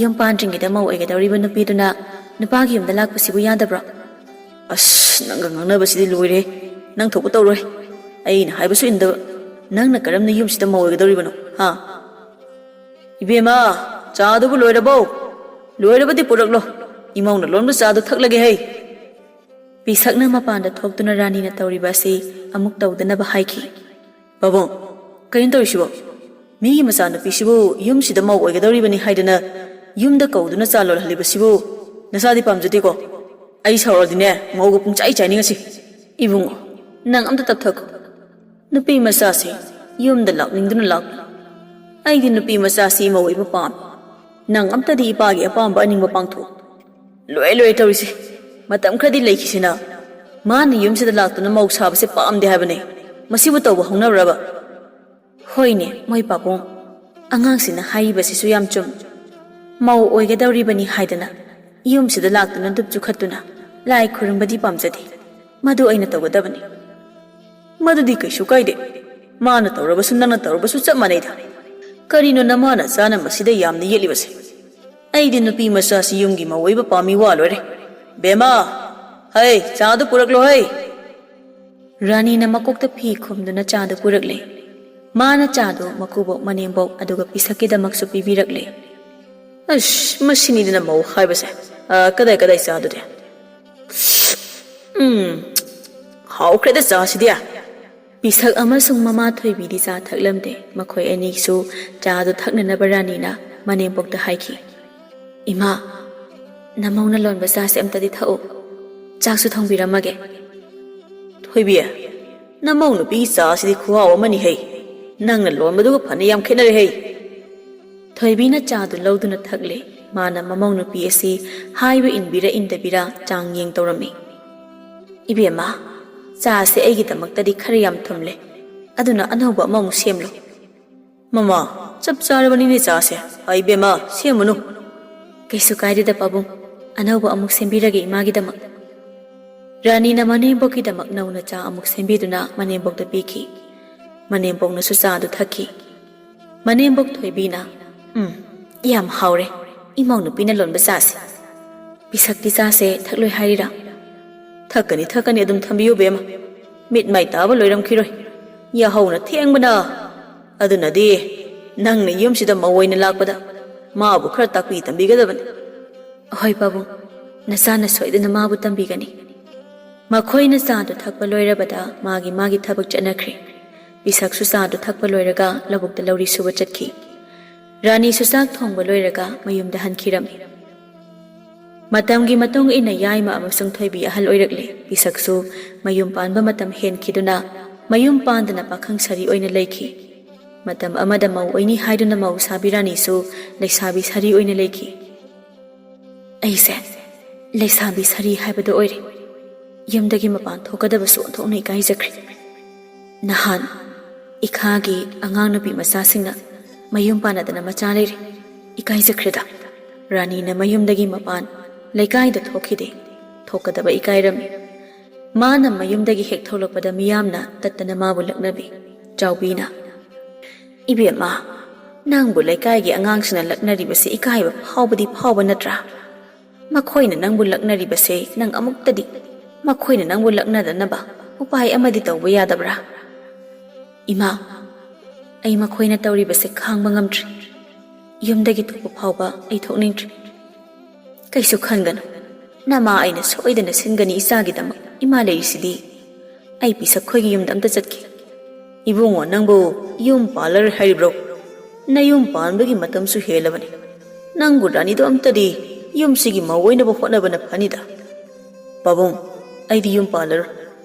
ꯌꯨꯝ ꯄꯥꯟꯗ꯭ꯔꯤꯉꯩꯗ ꯃꯧ ꯑꯣꯏꯒꯗꯧꯔꯤꯕ ꯅꯨꯄꯤꯗꯨꯅ ꯅꯨꯄꯥꯒꯤ ꯌꯨꯝꯗ ꯂꯥꯛꯄꯁꯤꯕꯨ ꯌꯥꯗꯕ꯭ꯔꯣ? ꯑꯁ, ꯅꯪꯒ ꯉꯥꯡꯅꯕꯁꯤꯗꯤ ꯂꯣꯏꯔꯦ꯫ ꯅꯪ ꯊꯣꯛꯄ ꯇꯧꯔꯣꯏ꯫ ꯑꯩꯅ ꯍꯥꯏꯕꯁꯨ ꯏꯟꯗꯕ꯫ ꯅꯪꯅ ꯀꯔꯝꯅ ꯌꯨꯝꯁꯤꯗ ꯃꯧ ꯑꯣꯏꯒꯗꯧꯔꯤꯕꯅꯣ, ꯍꯥ? ꯏꯕꯦꯝꯃ, ꯆꯥꯗꯨꯕꯨ ꯂꯣꯏꯔꯕꯣ? ꯂꯣꯏꯔꯕꯗꯤ ꯄꯨꯔꯛꯂꯣ꯫ ꯏꯃꯧꯅ ꯂꯣꯟꯕ ꯆꯥꯗꯨ ꯊꯛꯂꯒꯦ ꯍꯩ꯫ ꯄꯤꯁꯛꯅ ꯃꯄꯥꯟꯗ ꯊꯣꯛꯇꯨꯅ ꯔꯥꯅꯤꯅ ꯇꯧꯔꯤꯕ ꯑꯁꯤ ꯑꯃꯨꯛ ꯇꯧꯗꯅꯕ ꯍꯥꯏꯈꯤ꯫ ꯄꯥꯕꯨꯡ, ꯀꯩꯅꯣ ꯇꯧꯔꯤꯁꯤꯕꯣ? ꯃꯤꯒꯤ ꯃꯆꯥꯅꯨꯄꯤꯁꯤꯕꯨ ꯌꯨꯝꯁꯤꯗ ꯃꯧ ꯑꯣꯏꯒꯗꯧꯔꯤꯕꯅꯤ ꯍꯥꯏꯗꯅ ꯌꯨꯝꯗ ꯀꯧꯗꯨꯅ ꯆꯥ ꯂꯣꯜꯍꯜꯂꯤꯕꯁꯤꯕꯨ ꯅꯆꯥꯗꯤ ꯄꯥꯝꯖꯗꯦꯀꯣ? ꯑꯩ ꯁꯥꯎꯔꯗꯤꯅꯦ, ꯃꯧꯒ ꯄꯨꯡꯆꯥꯏ ꯆꯥꯏꯅꯤꯡꯉꯁꯤ꯫ ꯏꯕꯨꯡꯉꯣ, ꯅꯪ ꯑꯝꯇ ꯇꯞꯊꯈꯣ꯫ ꯅꯨꯄꯤ ꯃꯆꯥꯁꯦ ꯌꯨꯝꯗ ꯂꯥꯛꯅꯤꯡꯗꯨꯅ ꯂꯥꯛꯄ꯫ ꯑꯩꯗꯤ ꯅꯨꯄꯤ ꯃꯆꯥꯁꯤ ꯃꯧ ꯑꯣꯏꯕ ꯄꯥꯝꯃꯤ꯫ ꯅꯪ ꯑꯝꯇꯗꯤ ꯏꯄꯥꯒꯤ ꯑꯄꯥꯝꯕ ꯑꯅꯤꯡꯕ ꯄꯥꯡꯊꯣꯛꯎ꯫ ꯂꯣꯏ ꯂꯣꯏ ꯇꯧꯔꯤꯁꯦ꯫ ꯃꯇꯝ ꯈꯔꯗꯤ ꯂꯩꯈꯤꯁꯤꯅ꯫ ꯃꯥꯅ ꯌꯨꯝꯁꯤꯗ ꯂꯥꯛꯇꯨꯅ ꯃꯧ ꯁꯥꯕꯁꯦ ꯄꯥꯝꯗꯦ ꯍꯥꯏꯕꯅꯦ꯫ ꯃꯁꯤꯕꯨ ꯇꯧꯕ ꯍꯧꯅꯕ꯭ꯔꯕ? ꯍꯣꯏꯅꯦ, ꯃꯣꯏ ꯄꯥꯕꯨꯡ꯫ ꯑꯉꯥꯡꯁꯤꯅ ꯍꯥꯏꯔꯤꯕꯁꯤꯁꯨ ꯌꯥꯝ ꯆꯨꯝ꯫ ꯃꯧ ꯑꯣꯏꯒꯗꯧꯔꯤꯕꯅꯤ ꯍꯥꯏꯗꯅ ꯌꯨꯝꯁꯤꯗ ꯂꯥꯛꯇꯨꯅ ꯙꯨꯞ ꯆꯨꯈꯠꯇꯨꯅ ꯂꯥꯏ ꯈꯨꯔꯨꯝꯕꯗꯤ ꯄꯥꯝꯖꯗꯦ꯫ ꯃꯗꯨ ꯑꯩꯅ ꯇꯧꯒꯗꯕꯅꯤ꯫ ꯃꯗꯨꯗꯤ ꯀꯩꯁꯨ ꯀꯥꯏꯗꯦ꯫ ꯃꯥꯅ ꯇꯧꯔꯕꯁꯨ ꯅꯪꯅ ꯇꯧꯔꯕꯁꯨ ꯆꯞ ꯃꯥꯟꯅꯩꯗ꯫ ꯀꯔꯤꯅꯣ ꯅꯃꯥꯅ ꯆꯥꯅ ꯃꯁꯤꯗ ꯌꯥꯝꯅ ꯌꯦꯠꯂꯤꯕꯁꯦ? ꯑꯩꯗꯤ ꯅꯨꯄꯤ ꯃꯆꯥꯁꯤ ꯌꯨꯝꯒꯤ ꯃꯧ ꯑꯣꯏꯕ ꯄꯥꯝꯃꯤ ꯋꯥ ꯂꯣꯏꯔꯦ꯫ ꯕꯦꯝꯃ, ꯍꯩ, ꯆꯥꯗꯨ ꯄꯨꯔꯛꯂꯣ ꯍꯩ꯫ ꯔꯥꯅꯤꯅ ꯃꯀꯣꯛꯇ ꯐꯤ ꯈꯨꯝꯗꯨꯅ ꯆꯥꯗꯨ ꯄꯨꯔꯛꯂꯦ꯫ ꯃꯥꯅ ꯆꯥꯗꯨ ꯃꯀꯨꯕꯣꯛ ꯃꯅꯦꯝꯕꯣꯛ ꯑꯗꯨꯒ ꯄꯤꯁꯛꯀꯤꯗꯃꯛꯁꯨ ꯄꯤꯕꯤꯔꯛꯂꯦ꯫ ꯑꯁ, ꯃꯁꯤꯅꯤꯗꯅ ꯃꯧ ꯍꯥꯏꯕꯁꯦ꯫ ꯑ, ꯀꯗꯥꯏ ꯀꯗꯥꯏ ꯆꯥꯗꯨꯗꯤ? ꯎꯝ, ꯍꯥꯎꯈ꯭ꯔꯦꯗ ꯆꯥꯁꯤꯗꯤ꯫ ꯄꯤꯁꯛ ꯑꯃꯁꯨꯡ ꯃꯃꯥ ꯊꯣꯏꯕꯤꯗꯤ ꯆꯥ ꯊꯛꯂꯝꯗꯦ꯫ ꯃꯈꯣꯏ ꯑꯅꯤꯁꯨ ꯆꯥꯗꯨ ꯊꯛꯅꯅꯕ ꯔꯥꯅꯤꯅ ꯃꯅꯦꯝꯕꯣꯛꯇ ꯍꯥꯏꯈꯤ, "ꯏꯃꯥ, ꯅꯃꯧꯅ ꯂꯣꯟꯕ ꯆꯥꯁꯦ ꯑꯝꯇꯗꯤ ꯊꯛꯎ꯫ ꯆꯥꯛꯁꯨ ꯊꯣꯡꯕꯤꯔꯝꯃꯒꯦ꯫" "ꯊꯣꯏꯕꯤ, ꯅꯃꯧ ꯅꯨꯄꯤꯒꯤ ꯆꯥꯁꯤꯗꯤ ꯈꯨꯍꯥꯎ ꯑꯃꯅꯤ ꯍꯩ꯫ ꯅꯪꯅ ꯂꯣꯟꯕꯗꯨꯒ ꯐꯅ ꯌꯥꯝ ꯈꯦꯠꯅꯔꯦ ꯍꯩ꯫" ꯊꯣꯏꯕꯤꯅ ꯆꯥꯗꯨ ꯂꯧꯗꯨꯅ ꯊꯛꯂꯦ꯫ ꯃꯥꯅ ꯃꯃꯧ ꯅꯨꯄꯤ ꯑꯁꯤ ꯍꯥꯏꯕ ꯏꯟꯕꯤꯔ ꯏꯟꯗꯕꯤꯔ ꯆꯥꯡ ꯌꯦꯡ ꯇꯧꯔꯝꯃꯤ꯫ "ꯏꯕꯦꯝꯃ, ꯆꯥꯁꯦ ꯑꯩꯒꯤꯗꯃꯛꯇꯗꯤ ꯈꯔ ꯌꯥꯝ ꯊꯨꯝꯂꯦ꯫ ꯑꯗꯨꯅ ꯑꯅꯧꯕ ꯑꯃꯃꯨꯛ ꯁꯦꯝꯂꯣ꯫" "ꯃꯃꯥ, ꯆꯞ ꯆꯥꯔꯕꯅꯤꯅꯦ ꯆꯥꯁꯦ꯫ ꯑ, ꯏꯕꯦꯝꯃ, ꯁꯦꯝꯃꯨꯅꯨ꯫" "ꯀꯩꯁꯨ ꯀꯥꯏꯗꯦꯗ ꯄꯥꯕꯨꯡ, ꯑꯅꯧꯕ ꯑꯃꯨꯛ ꯁꯦꯝꯕꯤꯔꯒꯦ ꯏꯃꯥꯒꯤꯗꯃꯛ꯫" ꯔꯥꯅꯤꯅ ꯃꯅꯦꯝꯕꯣꯛꯀꯤꯗꯃꯛ ꯅꯧꯅ ꯆꯥ ꯑꯃꯨꯛ ꯁꯦꯝꯕꯤꯗꯨꯅ ꯃꯅꯦꯝꯕꯣꯛꯇ ꯄꯤꯈꯤ꯫ ꯃꯅꯦꯝꯕꯣꯛꯅꯁꯨ ꯆꯥꯗꯨ ꯊꯛꯈꯤ꯫ ꯃꯅꯦꯝꯕꯣꯛ ꯊꯣꯏꯕꯤꯅ, "ꯎꯝ, ꯌꯥꯝ ꯍꯥꯎꯔꯦ, ꯏꯃꯧ ꯅꯨꯄꯤꯅ ꯂꯣꯟꯕ ꯆꯥꯁꯦ꯫ ꯄꯤꯁꯛꯇꯤ ꯆꯥꯁꯦ ꯊꯛꯂꯣꯏ ꯍꯥꯏꯔꯤꯔꯥ?" "ꯊꯛꯀꯅꯤ, ꯊꯛꯀꯅꯤ, ꯑꯗꯨꯝ ꯊꯝꯕꯤꯌꯨ ꯕꯦꯝꯃ꯫ ꯃꯤꯠ ꯃꯥꯏ ꯇꯥꯕ ꯂꯣꯏꯔꯝꯈꯤꯔꯣꯏ꯫ ꯌꯥꯍꯧꯅ ꯊꯦꯡꯕꯅ꯫ ꯑꯗꯨꯅꯗꯤ ꯅꯪꯅ ꯌꯨꯝꯁꯤꯗ ꯃꯧ ꯑꯣꯏꯅ ꯂꯥꯛꯄꯗ ꯃꯥꯕꯨ ꯈꯔ ꯇꯥꯛꯄꯤ ꯇꯝꯕꯤꯒꯗꯕꯅꯤ꯫" "ꯍꯣꯏ ꯄꯥꯕꯨꯡ, ꯅꯆꯥꯅ ꯁꯣꯏꯗꯅ ꯃꯥꯕꯨ ꯇꯝꯕꯤꯒꯅꯤ꯫" ꯃꯈꯣꯏꯅ ꯆꯥꯗꯨ ꯊꯛꯄ ꯂꯣꯏꯔꯕꯗ ꯃꯥꯒꯤ ꯃꯥꯒꯤ ꯊꯕꯛ ꯆꯠꯅꯈ꯭ꯔꯦ꯫ ꯄꯤꯁꯛꯁꯨ ꯆꯥꯗꯨ ꯊꯛꯄ ꯂꯣꯏꯔꯒ ꯂꯧꯕꯨꯛꯇ ꯂꯧꯔꯤ ꯁꯨꯕ ꯆꯠꯈꯤ꯫ ꯔꯥꯅꯤꯁꯨ ꯆꯥꯛ ꯊꯣꯡꯕ ꯂꯣꯏꯔꯒ ꯃꯌꯨꯝꯗ ꯍꯟꯈꯤꯔꯝꯃꯤ꯫ ꯃꯇꯝꯒꯤ ꯃꯇꯨꯡ ꯏꯟꯅ ꯌꯥꯏꯃ ꯑꯃꯁꯨꯡ ꯊꯣꯏꯕꯤ ꯑꯍꯜ ꯑꯣꯏꯔꯛꯂꯦ꯫ ꯄꯤꯁꯛꯁꯨ ꯃꯌꯨꯝ ꯄꯥꯟꯕ ꯃꯇꯝ ꯍꯦꯟꯈꯤꯗꯨꯅ ꯃꯌꯨꯝ ꯄꯥꯟꯗꯅ ꯄꯥꯈꯪ ꯁꯥꯔꯤ ꯑꯣꯏꯅ ꯂꯩꯈꯤ꯫ ꯃꯇꯝ ꯑꯃꯗ ꯃꯧ ꯑꯣꯏꯅꯤ ꯍꯥꯏꯗꯨꯅ ꯃꯧ ꯁꯥꯕꯤ ꯔꯥꯅꯤꯁꯨ ꯂꯩꯁꯥꯕꯤ ꯁꯥꯔꯤ ꯑꯣꯏꯅ ꯂꯩꯈꯤ꯫ "ꯑꯩꯁꯦ ꯂꯩꯁꯥꯕꯤ ꯁꯥꯔꯤ ꯍꯥꯏꯕꯗꯨ ꯑꯣꯏꯔꯦ꯫ ꯌꯨꯝꯗꯒꯤ ꯃꯄꯥꯟ ꯊꯣꯛꯀꯗꯕꯁꯨ ꯑꯣꯟꯊꯣꯛꯅ ꯏꯀꯥꯏꯖꯈ꯭ꯔꯦ꯫ ꯅꯍꯥꯟ ꯏꯈꯥꯒꯤ ꯑꯉꯥꯡ ꯅꯨꯄꯤ ꯃꯆꯥꯁꯤꯡꯅ ꯃꯌꯨꯝ ꯄꯥꯟꯅꯗꯅ ꯃꯆꯥ ꯂꯩꯔꯦ꯫ ꯏꯀꯥꯏꯖꯈ꯭ꯔꯦꯗ꯫" ꯔꯥꯅꯤꯅ ꯃꯌꯨꯝꯗꯒꯤ ꯃꯄꯥꯟ ꯂꯩꯀꯥꯏꯗ ꯊꯣꯛꯈꯤꯗꯦ꯫ ꯊꯣꯛꯀꯗꯕ ꯏꯀꯥꯏꯔꯝꯃꯤ꯫ ꯃꯥꯅ ꯃꯌꯨꯝꯗꯒꯤ ꯍꯦꯛ ꯊꯣꯛꯂꯛꯄꯗ ꯃꯤꯌꯥꯝꯅ ꯇꯠꯇꯅ ꯃꯥꯕꯨ ꯂꯛꯅꯕꯤ꯫ ꯆꯥꯎꯕꯤꯅ, "ꯏꯕꯦꯝꯃ, ꯅꯪꯕꯨ ꯂꯩꯀꯥꯏꯒꯤ ꯑꯉꯥꯡꯁꯤꯡꯅ ꯂꯛꯅꯔꯤꯕꯁꯤ ꯏꯀꯥꯏꯕ ꯐꯥꯎꯕꯗꯤ ꯐꯥꯎꯕ ꯅꯠꯇ꯭ꯔꯥ? ꯃꯈꯣꯏꯅ ꯅꯪꯕꯨ ꯂꯛꯅꯔꯤꯕꯁꯦ ꯅꯪ ꯑꯃꯨꯛꯇꯗꯤ, ꯃꯈꯣꯏꯅ ꯅꯪꯕꯨ ꯂꯛꯅꯗꯅꯕ ꯎꯄꯥꯏ ꯑꯃꯗꯤ ꯇꯧꯕ ꯌꯥꯗꯕ꯭ꯔꯥ?" "ꯏꯃꯥ, ꯑꯩ ꯃꯈꯣꯏꯅ ꯇꯧꯔꯤꯕꯁꯦ ꯈꯥꯡꯕ ꯉꯝꯗ꯭ꯔꯦ꯫ ꯌꯨꯝꯗꯒꯤ ꯊꯣꯛꯄ ꯐꯥꯎꯕ ꯑꯩ ꯊꯣꯛꯅꯤꯡꯗ꯭ꯔꯦ꯫" "ꯀꯩꯁꯨ ꯈꯟꯒꯅꯨ, ꯅꯃꯥ ꯑꯩꯅ ꯁꯣꯏꯗꯅ ꯁꯤꯟꯒꯅꯤ ꯏꯆꯥꯒꯤꯗꯃꯛ꯫ ꯏꯃꯥ ꯂꯩꯔꯤꯁꯤꯗꯤ꯫" ꯑꯩ ꯄꯤꯁꯛ ꯈꯣꯏꯒꯤ ꯌꯨꯝꯗ ꯑꯝꯇ ꯆꯠꯀꯦ꯫ ꯏꯕꯨꯡꯉꯣ, ꯅꯪꯕꯨ ꯌꯨꯝ ꯄꯥꯜꯂꯔꯣꯏ ꯍꯥꯏꯔꯤꯕ꯭ꯔꯣ? ꯅꯌꯨꯝ ꯄꯥꯟꯕꯒꯤ ꯃꯇꯝꯁꯨ ꯍꯦꯜꯂꯕꯅꯤ꯫ ꯅꯪꯕꯨ ꯔꯥꯅꯤꯗꯣ ꯑꯝꯇꯗꯤ ꯌꯨꯝꯁꯤꯒꯤ ꯃꯧ ꯑꯣꯏꯅꯕ ꯍꯣꯠꯅꯕꯅ ꯐꯅꯤꯗ꯫ ꯄꯥꯕꯨꯡ, ꯑꯩꯗꯤ ꯌꯨꯝ ꯄꯥꯜꯂꯔꯣꯏ꯫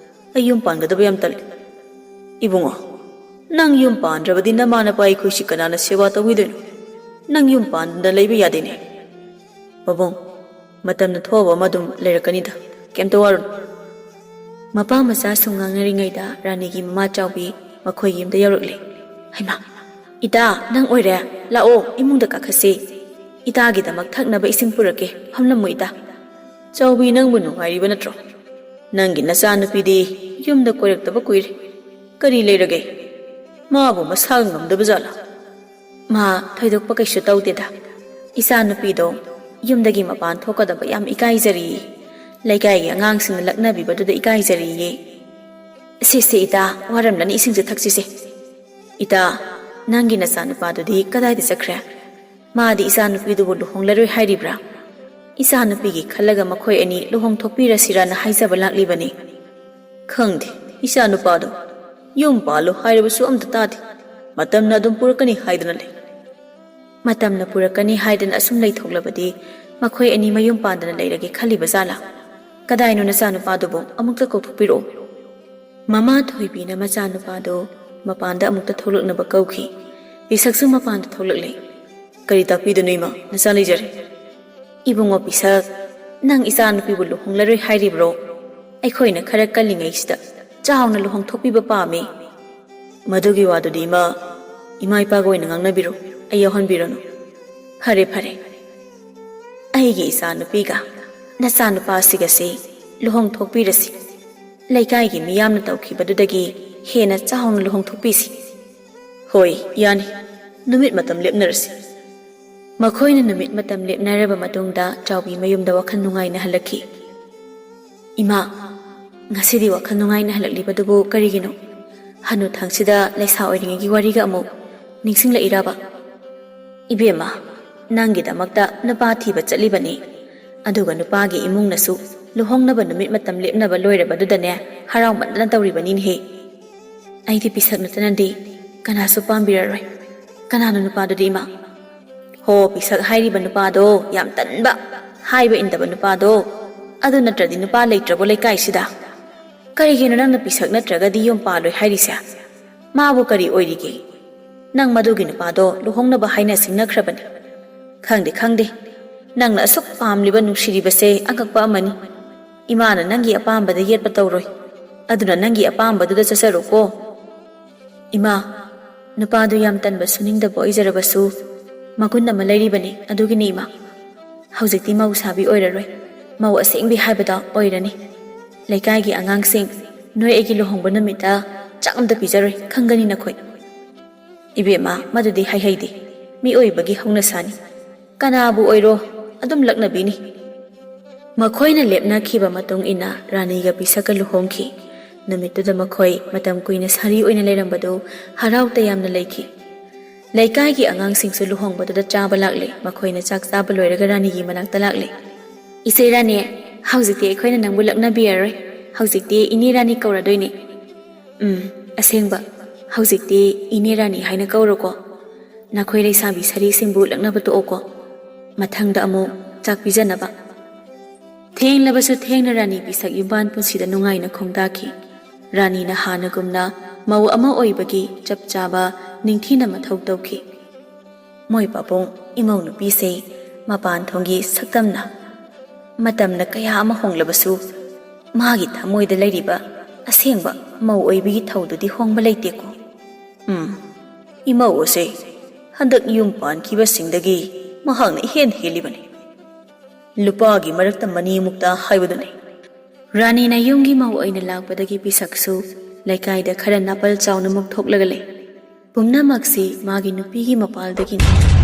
ꯑꯩ ꯌꯨꯝ ꯄꯥꯟꯒꯗꯕ ꯌꯥꯝ ꯇꯜꯂꯤ꯫ ꯏꯕꯨꯡꯉꯣ, ꯅꯪ ꯌꯨꯝ ꯄꯥꯟꯗ꯭ꯔꯕꯗꯤ ꯅꯃꯥ ꯅꯄꯥ ꯑꯩꯈꯣꯏꯁꯤ ꯀꯅꯥꯅ ꯁꯦꯕꯥ ꯇꯧꯕꯤꯗꯣꯏꯅꯣ? ꯅꯪ ꯌꯨꯝ ꯄꯥꯟꯗꯅ ꯂꯩꯕ ꯌꯥꯗꯦꯅꯦ꯫ ꯄꯥꯕꯨꯡ, ꯃꯇꯝꯅ ꯊꯣꯛꯑꯕ ꯑꯃ ꯑꯗꯨꯝ ꯂꯩꯔꯛꯀꯅꯤꯗ, ꯀꯩꯝꯇ ꯋꯥꯔꯨꯅꯨ꯫ ꯃꯄꯥ ꯃꯆꯥ ꯁꯨꯝ ꯉꯥꯡꯅꯔꯤꯉꯩꯗ ꯔꯥꯅꯤꯒꯤ ꯃꯃꯥ ꯆꯥꯎꯕꯤ ꯃꯈꯣꯏꯒꯤ ꯌꯨꯝꯗ ꯌꯧꯔꯛꯂꯦ꯫ "ꯍꯩꯃꯥ, ꯏꯇꯥ, ꯅꯪ ꯑꯣꯏꯔꯦ? ꯂꯥꯛꯑꯣ, ꯏꯃꯨꯡꯗ ꯀꯥꯈꯠꯁꯤ꯫ ꯏꯇꯥꯒꯤꯗꯃꯛ ꯊꯛꯅꯕ ꯏꯁꯤꯡ ꯄꯨꯔꯛꯀꯦ, ꯐꯝꯂꯝꯃꯨ ꯏꯇꯥ꯫" "ꯆꯥꯎꯕꯤ, ꯅꯪꯕꯨ ꯅꯨꯡꯉꯥꯏꯔꯤꯕ ꯅꯠꯇ꯭ꯔꯣ? ꯅꯪꯒꯤ ꯅꯆꯥꯅꯨꯄꯤꯗꯤ ꯌꯨꯝꯗ ꯀꯣꯏꯔꯛꯇꯕ ꯀꯨꯏꯔꯦ꯫ ꯀꯔꯤ ꯂꯩꯔꯒꯦ? ꯃꯥꯕꯨ ꯃꯁꯥꯒ ꯉꯝꯗꯕ ꯖꯥꯠꯂꯥ?" "ꯃꯥ ꯊꯣꯏꯗꯣꯛꯄ ꯀꯩꯁꯨ ꯇꯧꯗꯦꯗ꯫ ꯏꯆꯥ ꯅꯨꯄꯤꯗꯣ ꯌꯨꯝꯗꯒꯤ ꯃꯄꯥꯟ ꯊꯣꯛꯀꯗꯕ ꯌꯥꯝ ꯏꯀꯥꯏꯖꯔꯤꯌꯦ꯫ ꯂꯩꯀꯥꯏꯒꯤ ꯑꯉꯥꯡꯁꯤꯡꯅ ꯂꯛꯅꯕꯤꯕꯗꯨꯗ ꯏꯀꯥꯏꯖꯔꯤꯌꯦ꯫" "ꯁꯦ, ꯁꯦ ꯏꯇꯥ, ꯋꯥꯔꯝꯂꯅꯤ, ꯏꯁꯤꯡꯁꯦ ꯊꯛꯁꯤꯁꯦ꯫" "ꯏꯇꯥ, ꯅꯪꯒꯤ ꯅꯆꯥꯅꯨꯄꯥꯗꯨꯗꯤ ꯀꯗꯥꯏꯗ ꯆꯠꯈ꯭ꯔꯦ? ꯃꯥꯗꯤ ꯏꯆꯥ ꯅꯨꯄꯤꯗꯨꯕꯨ ꯂꯨꯍꯣꯡꯂꯔꯣꯏ ꯍꯥꯏꯔꯤꯕ꯭ꯔꯥ? ꯏꯆꯥ ꯅꯨꯄꯤꯒꯤ ꯈꯜꯂꯒ ꯃꯈꯣꯏ ꯑꯅꯤ ꯂꯨꯍꯣꯡꯊꯣꯛꯄꯤꯔꯁꯤꯔꯥꯅ ꯍꯥꯏꯖꯕ ꯂꯥꯛꯂꯤꯕꯅꯤ꯫" "ꯈꯪꯗꯦ, ꯏꯆꯥ ꯅꯨꯄꯥꯗꯣ ꯌꯨꯝ ꯄꯥꯜꯂꯣ ꯍꯥꯏꯔꯕꯁꯨ ꯑꯝꯇ ꯇꯥꯗꯦ꯫ ꯃꯇꯝꯅ ꯑꯗꯨꯝ ꯄꯨꯔꯛꯀꯅꯤ ꯍꯥꯏꯗꯅ ꯂꯩ꯫" "ꯃꯇꯝꯅ ꯄꯨꯔꯛꯀꯅꯤ ꯍꯥꯏꯗꯅ ꯑꯁꯨꯝ ꯂꯩꯊꯣꯛꯂꯕꯗꯤ ꯃꯈꯣꯏ ꯑꯅꯤ ꯃꯌꯨꯝ ꯄꯥꯟꯗꯅ ꯂꯩꯔꯒꯦ ꯈꯜꯂꯤꯕ ꯖꯥꯠꯂꯥ? ꯀꯗꯥꯏꯅꯣ ꯅꯆꯥꯅꯨꯄꯥꯗꯨꯕꯨ? ꯑꯃꯨꯛꯇ ꯀꯧꯊꯣꯛꯄꯤꯔꯛꯑꯣ꯫" ꯃꯃꯥ ꯊꯣꯏꯕꯤꯅ ꯃꯆꯥꯅꯨꯄꯥꯗꯨ ꯃꯄꯥꯟꯗ ꯑꯃꯨꯛꯇ ꯊꯣꯛꯂꯛꯅꯕ ꯀꯧꯈꯤ꯫ ꯄꯤꯁꯛꯁꯨ ꯃꯄꯥꯟꯗ ꯊꯣꯛꯂꯛꯂꯦ꯫ "ꯀꯔꯤ ꯇꯥꯛꯄꯤꯗꯣꯏꯅꯣ ꯏꯃꯥ? ꯅꯆꯥ ꯂꯩꯖꯔꯦ꯫" "ꯏꯕꯨꯡꯉꯣ ꯄꯤꯁꯛ, ꯅꯪ ꯏꯆꯥ ꯅꯨꯄꯤꯕꯨ ꯂꯨꯍꯣꯡꯂꯔꯣꯏ ꯍꯥꯏꯔꯤꯕ꯭ꯔꯣ? ꯑꯩꯈꯣꯏꯅ ꯈꯔ ꯀꯜꯂꯤꯉꯩꯁꯤꯗ ꯆꯥꯎꯅ ꯂꯨꯍꯣꯡꯊꯣꯛꯄꯤꯕ ꯄꯥꯝꯃꯤ꯫" "ꯃꯗꯨꯒꯤ ꯋꯥꯗꯨꯗꯤ ꯏꯃꯥ, ꯏꯃꯥ ꯏꯄꯥꯒ ꯑꯣꯏꯅ ꯉꯥꯡꯅꯕꯤꯔꯣ, ꯑꯩ ꯌꯥꯎꯍꯟꯕꯤꯔꯅꯨ꯫" "ꯐꯔꯦ, ꯐꯔꯦ, ꯑꯩꯒꯤ ꯏꯆꯥ ꯅꯨꯄꯤꯒ ꯅꯆꯥ ꯅꯨꯄꯥꯁꯤꯒꯁꯤ ꯂꯨꯍꯣꯡꯊꯣꯛꯄꯤꯔꯁꯤ꯫ ꯂꯩꯀꯥꯏꯒꯤ ꯃꯤꯌꯥꯝꯅ ꯇꯧꯈꯤꯕꯗꯨꯗꯒꯤ ꯍꯦꯟꯅ ꯆꯥꯎꯅ ꯂꯨꯍꯣꯡꯊꯣꯛꯄꯤꯁꯤ꯫" "ꯍꯣꯏ, ꯌꯥꯅꯤ꯫ ꯅꯨꯃꯤꯠ ꯃꯇꯝ ꯂꯦꯞꯅꯔꯁꯤ꯫" ꯃꯈꯣꯏꯅ ꯅꯨꯃꯤꯠ ꯃꯇꯝ ꯂꯦꯞꯅꯔꯕ ꯃꯇꯨꯡꯗ ꯆꯥꯎꯕꯤ ꯃꯌꯨꯝꯗ ꯋꯥꯈꯜ ꯅꯨꯡꯉꯥꯏꯅ ꯍꯜꯂꯛꯈꯤ꯫ "ꯏꯃꯥ, ꯉꯁꯤꯗꯤ ꯋꯥꯈꯜ ꯅꯨꯡꯉꯥꯏꯅ ꯍꯜꯂꯛꯂꯤꯕꯗꯨꯕꯨ ꯀꯔꯤꯒꯤꯅꯣ? ꯍꯅꯨꯊꯪꯁꯤꯗ ꯂꯩꯁꯥ ꯑꯣꯏꯔꯤꯉꯩꯒꯤ ꯋꯥꯔꯤꯒ ꯑꯃꯨꯛ ꯅꯤꯡꯁꯤꯡꯂꯛꯏꯔꯕ?" "ꯏꯕꯦꯝꯃ, ꯅꯪꯒꯤꯗꯃꯛꯇ ꯅꯨꯄꯥ ꯊꯤꯕ ꯆꯠꯂꯤꯕꯅꯤ꯫ ꯑꯗꯨꯒ ꯅꯨꯄꯥꯒꯤ ꯏꯃꯨꯡꯅꯁꯨ ꯂꯨꯍꯣꯡꯅꯕ ꯅꯨꯃꯤꯠ ꯃꯇꯝ ꯂꯦꯞꯅꯕ ꯂꯣꯏꯔꯕꯗꯨꯗꯅꯦ ꯍꯔꯥꯎꯃꯟꯗꯅ ꯇꯧꯔꯤꯕꯅꯤꯅꯦꯍꯦ꯫ ꯑꯩꯗꯤ ꯄꯤꯁꯛ ꯅꯠꯇꯅꯗꯤ ꯀꯅꯥꯁꯨ ꯄꯥꯝꯕꯤꯔꯔꯣꯏ꯫ ꯀꯅꯥꯅꯣ ꯅꯨꯄꯥꯗꯨꯗꯤ, ꯏꯃꯥ? ꯍꯣ, ꯄꯤꯁꯛ ꯍꯥꯏꯔꯤꯕ ꯅꯨꯄꯥꯗꯣ, ꯌꯥꯝ ꯇꯟꯕ, ꯍꯥꯏꯕ ꯏꯟꯗꯕ ꯅꯨꯄꯥꯗꯣ꯫ ꯑꯗꯨ ꯅꯠꯇ꯭ꯔꯗꯤ ꯅꯨꯄꯥ ꯂꯩꯇ꯭ꯔꯕꯣ ꯂꯩꯀꯥꯏꯁꯤꯗ? ꯀꯔꯤꯒꯤꯅꯣ ꯅꯪꯅ ꯄꯤꯁꯛ ꯅꯠꯇ꯭ꯔꯒꯗꯤ ꯌꯨꯝ ꯄꯥꯜꯂꯣꯏ ꯍꯥꯏꯔꯤꯁꯦ? ꯃꯥꯕꯨ ꯀꯔꯤ ꯑꯣꯏꯔꯤꯒꯦ? ꯅꯪ ꯃꯗꯨꯒꯤ ꯅꯨꯄꯥꯗꯣ ꯂꯨꯍꯣꯡꯅꯕ ꯍꯥꯏꯅ ꯁꯤꯡꯅꯈ꯭ꯔꯕꯅꯤ꯫ ꯈꯪꯗꯦ, ꯈꯪꯗꯦ꯫ ꯅꯪꯅ ꯑꯁꯨꯛ ꯄꯥꯝꯂꯤꯕ, ꯅꯨꯡꯁꯤꯔꯤꯕꯁꯦ ꯑꯉꯛꯄ ꯑꯃꯅꯤ꯫ ꯏꯃꯥꯅ ꯅꯪꯒꯤ ꯑꯄꯥꯝꯕꯗ ꯌꯦꯠꯄ ꯇꯧꯔꯣꯏ꯫ ꯑꯗꯨꯅ ꯅꯪꯒꯤ ꯑꯄꯥꯝꯕꯗꯨꯗ ꯆꯠꯆꯔꯣꯀꯣ꯫ ꯏꯃꯥ, ꯅꯨꯄꯥꯗꯨ ꯌꯥꯝ ꯇꯟꯕ, ꯁꯨꯅꯤꯡꯗꯕ ꯑꯣꯏꯖꯔꯕꯁꯨ, ꯃꯒꯨꯟ ꯑꯃ ꯂꯩꯔꯤꯕꯅꯤ꯫ ꯑꯗꯨꯒꯤꯅꯤ, ꯏꯃꯥ꯫ ꯍꯧꯖꯤꯛꯇꯤ ꯃꯧ ꯁꯥꯕꯤ ꯑꯣꯏꯔꯔꯣꯏ, ꯃꯧ ꯑꯁꯦꯡꯕꯤ ꯍꯥꯏꯕꯗꯣ ꯑꯣꯏꯔꯅꯤ꯫ ꯂꯩꯀꯥꯏꯒꯤ ꯑꯉꯥꯡꯁꯤꯡ, ꯅꯣꯏ ꯑꯩꯒꯤ ꯂꯨꯍꯣꯡꯕ ꯅꯨꯃꯤꯠꯇ ꯆꯥꯛ ꯑꯝꯇ ꯄꯤꯖꯔꯣꯏ, ꯈꯪꯒꯅꯤ ꯅꯈꯣꯏ꯫ ꯏꯕꯦꯝꯃ, ꯃꯗꯨꯗꯤ ꯍꯥꯏꯍꯩꯗꯦ, ꯃꯤꯑꯣꯏꯕꯒꯤ ꯍꯧꯅꯁꯥꯅꯤ꯫ ꯀꯅꯥꯕꯨ ꯑꯣꯏꯔꯣ, ꯑꯗꯨꯝ ꯂꯛꯅꯕꯤꯅꯤ꯫ ꯃꯈꯣꯏꯅ ꯂꯦꯞꯅꯈꯤꯕ ꯃꯇꯨꯡ ꯏꯟꯅ ꯔꯥꯅꯤꯒ ꯄꯤꯁꯛꯀ ꯂꯨꯍꯣꯡꯈꯤ꯫ ꯅꯨꯃꯤꯠꯇꯨꯗ ꯃꯈꯣꯏ ꯃꯇꯝ ꯀꯨꯏꯅ ꯁꯥꯔꯤ ꯑꯣꯏꯅ ꯂꯩꯔꯝꯕꯗꯨ ꯍꯔꯥꯎ ꯇꯌꯥꯝꯅ ꯂꯩꯈꯤ꯫ ꯂꯩꯀꯥꯏꯒꯤ ꯑꯉꯥꯡꯁꯤꯡꯁꯨ ꯂꯨꯍꯣꯡꯕꯗꯨꯗ ꯆꯥꯕ ꯂꯥꯛꯂꯦ꯫ ꯃꯈꯣꯏꯅ ꯆꯥꯛ ꯆꯥꯕ ꯂꯣꯏꯔꯒ ꯔꯥꯅꯤꯒꯤ ꯃꯅꯥꯛꯇ ꯂꯥꯛꯂꯦ꯫ "ꯏꯆꯦ ꯔꯥꯅꯤ, ꯍꯧꯖꯤꯛꯇꯤ ꯑꯩꯈꯣꯏꯅ ꯅꯪꯕꯨ ꯂꯛꯅꯕꯤꯔꯔꯣꯏ꯫ ꯍꯧꯖꯤꯛꯇꯤ ꯏꯅꯦ ꯔꯥꯅꯤ ꯀꯧꯔꯗꯣꯏꯅꯦ꯫" "ꯎꯝ, ꯑꯁꯦꯡꯕ, ꯍꯧꯖꯤꯛꯇꯤ ꯏꯅꯦ ꯔꯥꯅꯤ ꯍꯥꯏꯅ ꯀꯧꯔꯣꯀꯣ꯫ ꯅꯈꯣꯏ ꯂꯩꯁꯥꯕꯤ ꯁꯥꯔꯤꯁꯤꯡꯕꯨ ꯂꯛꯅꯕ ꯇꯣꯛꯑꯣꯀꯣ꯫ ꯃꯊꯪꯗ ꯑꯃꯨꯛ ꯆꯥꯛ ꯄꯤꯖꯅꯕ꯫" ꯊꯦꯡꯂꯕꯁꯨ ꯊꯦꯡꯅ ꯔꯥꯅꯤ ꯄꯤꯁꯛ ꯌꯨꯝꯕꯥꯟ ꯄꯨꯟꯁꯤꯗ ꯅꯨꯡꯉꯥꯏꯅ ꯈꯣꯡꯗꯥꯈꯤ꯫ ꯔꯥꯅꯤꯅ ꯍꯥꯟꯅꯒꯨꯝꯅ ꯃꯧ ꯑꯃ ꯑꯣꯏꯕꯒꯤ ꯆꯞ ꯆꯥꯕ ꯅꯤꯡꯊꯤꯅ ꯃꯊꯧ ꯇꯧꯈꯤ꯫ ꯃꯣꯏ ꯄꯥꯕꯨꯡ ꯏꯃꯧ ꯅꯨꯄꯤꯁꯦ ꯃꯄꯥꯟ ꯊꯣꯡꯒꯤ ꯁꯛꯇꯝꯅ꯫ ꯃꯇꯝꯅ ꯀꯌꯥ ꯑꯃ ꯍꯣꯡꯂꯕꯁꯨ ꯃꯥꯒꯤ ꯊꯃꯣꯏꯗ ꯂꯩꯔꯤꯕ ꯑꯁꯦꯡꯕ ꯃꯧ ꯑꯣꯏꯕꯒꯤ ꯊꯧꯗꯨꯗꯤ ꯍꯣꯡꯕ ꯂꯩꯇꯦꯀꯣ꯫ ꯎꯝ, ꯏꯃꯧ ꯑꯁꯦ ꯍꯟꯗꯛ ꯌꯨꯝ ꯄꯥꯟꯈꯤꯕꯁꯤꯡꯗꯒꯤ ꯃꯍꯥꯛꯅ ꯏꯍꯦꯟ ꯍꯦꯜꯂꯤꯕꯅꯤ꯫ ꯂꯨꯄꯥꯒꯤ ꯃꯔꯛꯇ ꯃꯅꯤꯃꯨꯛꯇ ꯍꯥꯏꯕꯗꯨꯅꯤ꯫ ꯔꯥꯅꯤꯅ ꯌꯨꯝꯒꯤ ꯃꯧ ꯑꯣꯏꯅ ꯂꯥꯛꯄꯗꯒꯤ ꯄꯤꯁꯛꯁꯨ ꯂꯩꯀꯥꯏꯗ ꯈꯔ ꯅꯥꯄꯜ ꯆꯥꯎꯅ ꯃꯨꯛ ꯊꯣꯛꯂꯒ ꯂꯩ꯫ ꯄꯨꯝꯅꯃꯛꯁꯤ ꯃꯥꯒꯤ ꯅꯨꯄꯤꯒꯤ ꯃꯄꯥꯜꯗꯒꯤꯅꯤ꯫